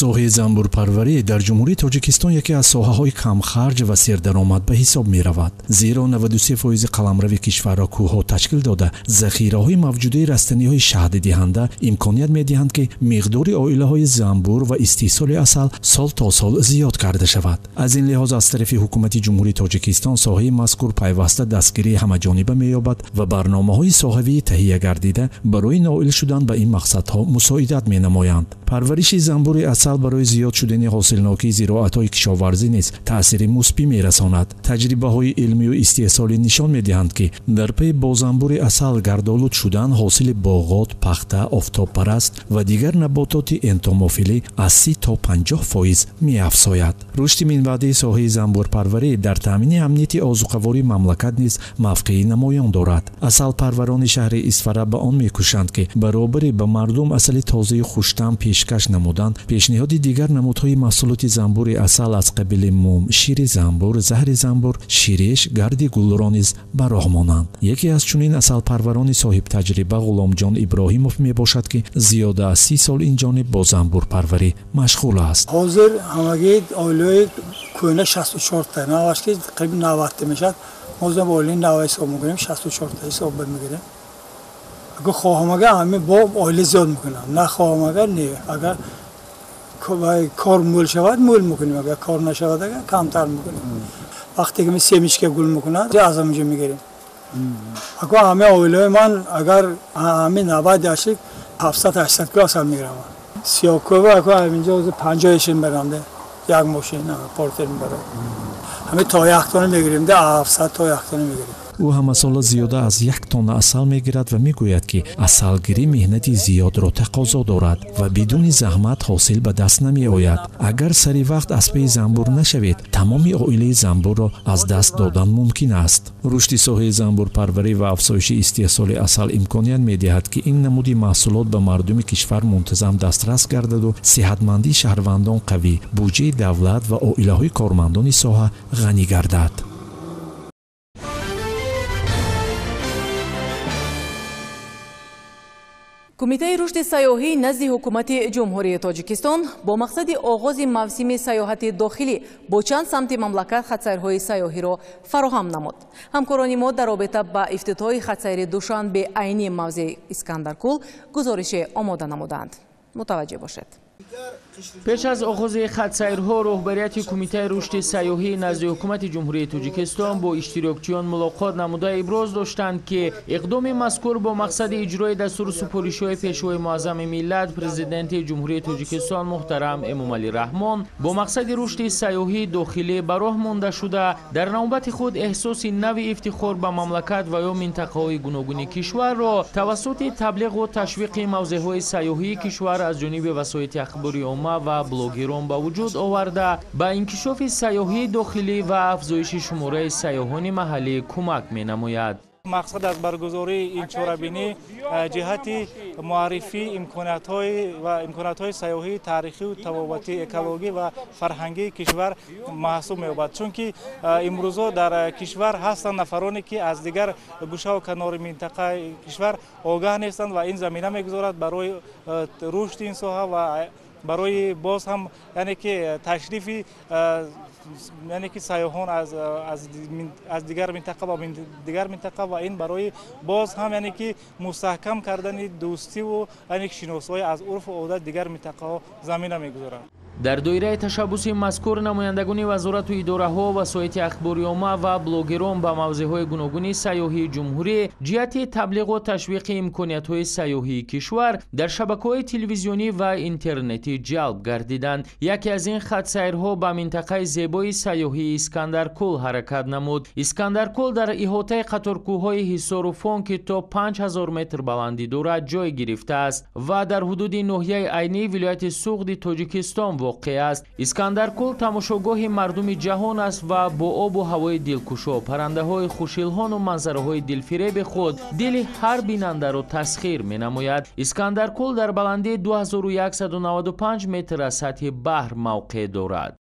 Соҳаи занбурпарварӣ дар Ҷумҳурии Тоҷикистон яке аз соҳаҳои камхарҷ ва сердаромад ба ҳисоб меравад. Зеро 93% қаламрави кишварро кӯҳҳо ташкил дода, захираҳои мавҷудаи растаниҳои шаҳддиҳанда имконият медиҳанд, ки миқдори оилаҳои занбур ва истеҳсоли асал сол то сол зиёд карда шавад. Аз ин лиҳоз аз тарафи ҳукумати Ҷумҳурии Тоҷикистон соҳаи мазкур пайваста дастгирии ҳамаҷониба меёбад ва барномаҳои соҳавии таҳия гардида барои ноил шудан ба ин мақсадҳо мусоидат менамоянд. Парвариши занбури асал барои зиёд шудани ҳосилнокии зироатҳои кишоварзӣ низ таъсири мусбӣ мерасонад. Таҷрибаҳои илмию истеҳсолӣ нишон медиҳанд, ки дар пайи бо занбури асал гардолуд шудан ҳосили боғот, пахта, офтобпараст ва дигар набототи энтомофилӣ аз 30 то 50% меафзояд. Рушди минбаъдии соҳаи занбурпарварӣ дар таъмини амнияти озуқавории мамлакат низ мавқеи намоён дорад. Асалпарварони шаҳри Исфара ба он мекӯшанд, ки баробари ба мардум асали тозаи хуштаъм пешкаш намуданд, пешниҳоди дигар намудҳои маҳсулоти занбури асал аз қабили мум, шири занбур, заҳри занбур, ширеш, гарди гулро низ ба роҳ монанд. Яке аз чунин асалпарварони соҳибтаҷриба Ғуломҷон Иброҳимов мебошад, ки зиёда аз 30 сол ин ҷониб бо занбурпарварӣ машғул аст. Ҳозир ҳамагӣ оилаи кӯҳна 64-та, наваш ки қариб 90-та мешавад. Мо оилаи нав ҳисоб мекунем, 64-та ҳисоб мегирем. Агар хоҳам агар ҳамин бо оила зиёд мекунам, нахоҳам агар не. Агар кор мӯл шавад, мӯл мекунем, агар кор нашавад, агар камтар мекунем. Вақте ки семечка гул мекунад, аз ҳаминҷо мегирем. Ако ҳамаи оилаи ман агар ҳамин 90 ящик 700-800 кило асал мегирам. Сиёҳкӯба ако ҳаминҷо 50 ящик мебарам, як мошин портер мебарам. Ҳамин то як тонна мегирем, 700 то як тонна мегирем. Ӯ ҳамасола зиёда аз 1 тонна асал мегирад ва мегӯяд, ки асалгирӣ меҳнати зиёдро тақозо дорад ва бидуни заҳмат ҳосил ба даст намеояд. Агар сари вақт аз паи занбур нашавед, тамоми оилаи занбурро аз даст додан мумкин аст. Рушди соҳаи занбурпарварӣ ва афзоиши истеҳсоли асал имконият медиҳад, ки ин намуди маҳсулот ба мардуми кишвар мунтазам дастрас гардаду сиҳатмандии шаҳрвандон қавӣ, буҷаи давлат ва оилаҳои кормандони соҳа ғанӣ гардад. Кумитаи рушди сайёҳӣ назди ҳукумати Ҷумҳурии Тоҷикистон бо мақсади оғози мавсими сайёҳати дохилӣ бо чанд самти мамлакат хатсайрҳои сайёҳиро фароҳам намуд. Ҳамкорони мо дар робита ба ифтитоҳи хатсайри Душанбе айни мавзеи Искандаркул гузорише омода намуданд. Мутаваҷҷеҳ бошед. Пеш аз оғози хатсайрҳо роҳбарияти Кумитаи рушди сайёҳӣ назди ҳукумати Ҷумҳурии Тоҷикистон бо иштирокчиён мулоқот намуда иброз доштанд, ки иқдоми мазкур бо мақсади иҷрои дастуру супоришҳои Пешвои муаззами миллат, Президенти Ҷумҳурии Тоҷикистон муҳтарам Эмомалӣ Раҳмон бо мақсади рушди сайёҳии дохилӣ ба роҳ монда шуда, дар навбати худ эҳсоси нави ифтихор ба мамлакат ва ё минтақаҳои гуногуни кишварро тавассути таблиғу ташвиқи мавзеъҳои сайёҳии кишвар аз ҷониби васоити ахбори омма ва блогерон ба вуҷуд оварда, ба инкишофи сайёҳии дохилӣ ва афзоиши шумораи сайёҳони маҳаллӣ кӯмак менамояд. Мақсад аз баргузории ин чорабинӣ ҷиҳати муаррифии имкониятҳои сайёҳии таърихию табобатӣ, экологӣ ва фарҳангии кишвар маҳсуб меёбад. Чунки имрӯзо дар кишвар ҳастанд нафароне, ки аз дигар гӯшаву канори минтақаи кишвар огаҳ нестанд ва ин замина мегузорад барои рушди ин соҳа ва барои боз ҳам яъне ки ташрифи яъне ки сайёҳон аз дигар минтақа ба дигар минтақа ва ин барои боз ҳам яъне ки мустаҳкам кардани дӯстиву яъне ки шиносоӣ аз урфу одат дигар минтақаҳо замина мегузорад. Дар доираи ташаббуси мазкур намояндагони вазорату идораҳо, васоити ахбори омма ва блогерон ба мавзеъҳои гуногуни сайёҳии ҷумҳурӣ ҷиҳати таблиғу ташвиқи имкониятҳои сайёҳии кишвар дар шабакаҳои телевизионӣ ва интернетӣ ҷалб гардиданд. Яке аз ин хатсайрҳо ба минтақаи зебои сайёҳии Искандаркул ҳаракат намуд. Искандаркул дар иҳотаи қаторкӯҳҳои Ҳисору Фон, ки то 5000 метр баландӣ дорад, ҷой гирифтааст ва дар ҳудуди ноҳияи Айнии вилояти Суғди Тоҷикистон воқеъ аст. Искандаркул тамошогоҳи мардуми ҷаҳон аст ва бо обу ҳавои дилкушо, паррандаҳои хушилҳону манзараҳои дилфиреби худ дили ҳар бинандаро тасхир менамояд. Искандаркул дар баландии 2195 метр аз сатҳи баҳр мавқеъ дорад.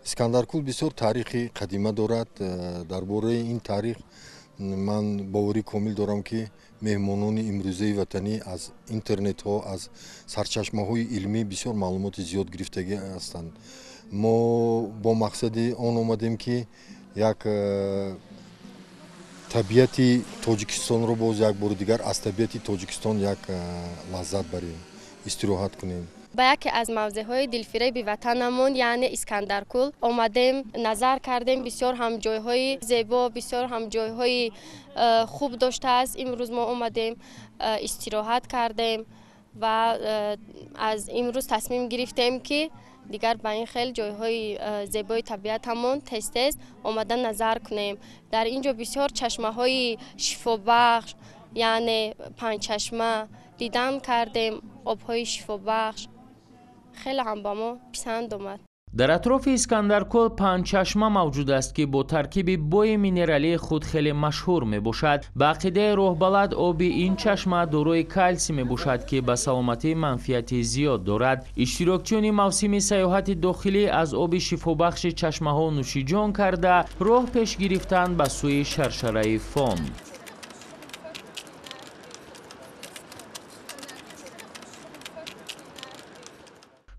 Искандаркул бисёр таърихи қадима дорад. Дар бораи ин таърих ман боварӣ комил дорам, ки меҳмонони имрӯзаи ватанӣ аз интернетҳо, аз сарчашмаҳои илмӣ бисёр маълумоти зиёд гирифтагӣ ҳастанд. Мо бо мақсади он омадем, ки як табиати Тоҷикистонро боз як бори дигар аз табиати Тоҷикистон як лаззат барем, истироҳат кунем. Ба яке аз мавзеъҳои дилфиреби ватанамон, яъне Искандаркул омадем, назар кардем. Бисёр ҳам ҷойҳои зебо, бисёр ҳам ҷойҳои хуб доштааст. Имрӯз мо омадем, истироҳат кардем ва аз имрӯз тасмим гирифтем, ки дигар ба ин хел ҷойҳои зебои табиатамон тез-тез омада назар кунем. Дар ин ҷо бисёр чашмаҳои шифобахш, яъне панҷчашма дидан кардем, обҳои шифобахш хеле ҳам ба мо писанд омад. Дар атрофи Искандаркул панҷчашма мавҷуд аст, ки бо таркиби бои минералии худ хеле машҳур мебошад. Ба ақидаи роҳбалад, оби ин чашма дорои калсий мебошад, ки ба саломатӣ манфиати зиёд дорад. Иштирокчиёни мавсими сайёҳати дохилӣ аз оби шифобахши чашмаҳо нӯшиҷон карда, роҳ пеш гирифтанд ба сӯи шаршараи Фон.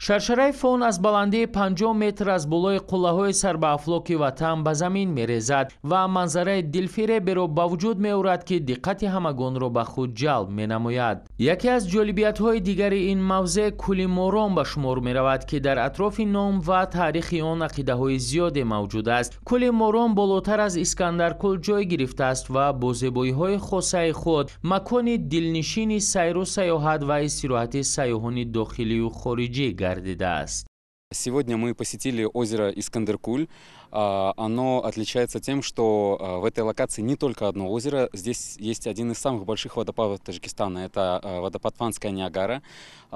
Шаршараи Фон аз баландии 50 метр аз болои қуллаҳои сарбаафлоки ватан ба замин мерезад ва манзараи дилфиреберо ба вуҷуд меорад, ки диққати ҳамагонро ба худ ҷалб менамояд. Яке аз ҷолибиятҳои дигари ин мавзеъ кӯли Морон ба шумор меравад, ки дар атрофи ном ва таърихи он ақидаҳои зиёде мавҷуд аст. Кӯли Морон болотар аз Искандаркӯл ҷой гирифтааст ва бо зебоиҳои хосаи худ макони дилнишини сайру сайёҳат ва истироҳати сайёҳони дохилию хориҷӣ гардидааст. Сегодня мы посетили озеро Искандеркуль. Оно отличается тем, что в этой локации не только одно озеро. Здесь есть один из самых больших водопадов Таджикистана. Это водопад Фанская Ниагара,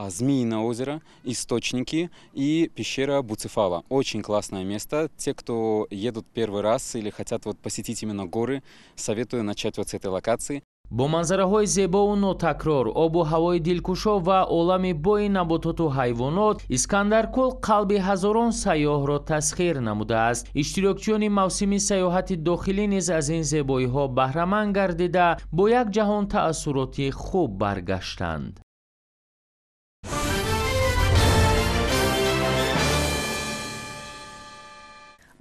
Змеиное озеро, источники и пещера Буцефала. Очень классное место. Те, кто едут первый раз или хотят вот посетить именно горы, советую начать вот с этой локации. Бо манзараҳои зебову нотакрор, обу ҳавои дилкушо ва олами бои набототу ҳайвонот, Искандаркӯл қалби ҳазорон сайёҳро тасхир намудааст. Иштирокчиёни мавсими сайёҳати дохилӣ низ аз ин зебоиҳо баҳраманд гардида, бо як ҷаҳон таассуроти хуб баргаштанд.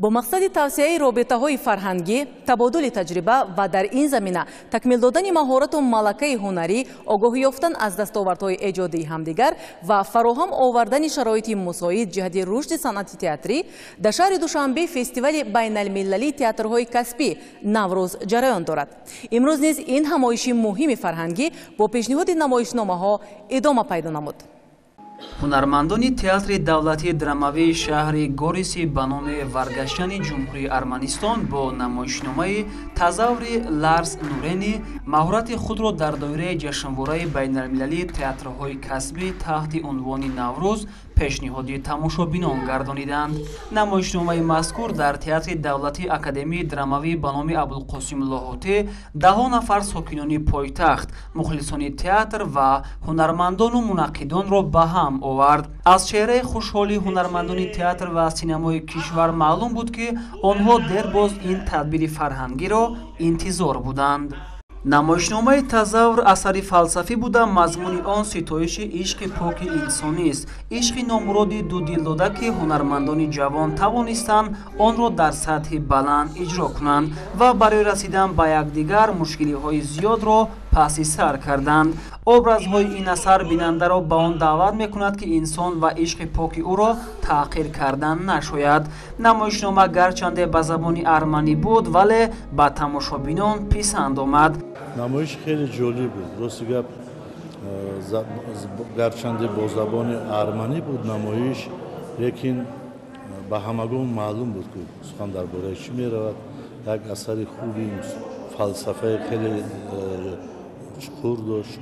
Бо мақсади тавсеаи робитаҳои фарҳангӣ, табодули таҷриба ва дар ин замина такмил додани маҳорату малакаи ҳунарӣ, огоҳӣ ёфтан аз дастовардҳои эҷодии ҳамдигар ва фароҳам овардани шароити мусоид ҷиҳати рушди санъати театрӣ, дар шаҳри Душанбе фестивали байналмилалии театрҳои касбӣ Наврӯз ҷараён дорад. Имрӯз низ ин ҳамоиши муҳими фарҳангӣ бо пешниҳоди намоишномаҳо идома пайдо намуд. Ҳунармандони театри давлатии драмавии шаҳри Гориси ба номи Варгашани Ҷумҳурии Арманистон бо намоишномаи Тазаввури Ларс Нурени маҳорати худро дар доираи ҷашнвораи байналмилалии театрҳои касбӣ таҳти унвони Наврӯз пешниҳоди тамошобинон гардониданд. Намоишномаи мазкур дар театри давлатии академияи драмавӣ ба номи Абулқосим Лоҳутӣ даҳо нафар сокинони пойтахт, мухлисони театр ва ҳунармандону мунаққидонро ба ҳам овард. Аз чеҳраи хушҳоли ҳунармандони театр ва синамои кишвар маълум буд, ки онҳо дербоз ин тадбири фарҳангиро интизор буданд. Намоишномаи Тазаввур асари фалсафӣ буда, мазмуни он ситоиши ишқи поки инсонист, ишқи номуроди дудилдода, ки ҳунармандони ҷавон тавонистанд онро дар сатҳи баланд иҷро кунанд ва барои расидан ба якдигар мушкилиҳои зиёдро паси сар карданд. Образҳои ин асар бинандаро ба он даъват мекунад, ки инсон ва ишқи поки ӯро таъқир кардан нашояд. Намоишнома гарчанде ба забони арманӣ буд, вале ба тамошобинон писанд омад. Намоиш хеле ҷолиб буд. Рости гап, гарчанде бо забони арманӣ буд намоиш, лекин ба ҳамагон маълум буд, ки сухан дар бораи чӣ меравад. Як асари хуби фалсафаи хеле чуқур дошт.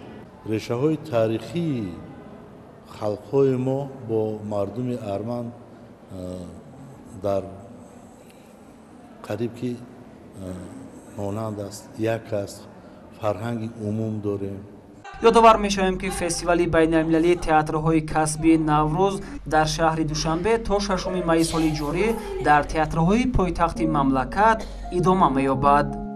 Решаҳои таърихии халқҳои мо бо мардуми арман дар қариб ки монанд аст, як аст, фарҳанги умум дорем. Ёдовар мешавем, ки фестивали байналмилалии театрҳои касбии Наврӯз дар шаҳри Душанбе то 6 майи соли ҷорӣ дар театрҳои пойтахти мамлакат идома меёбад.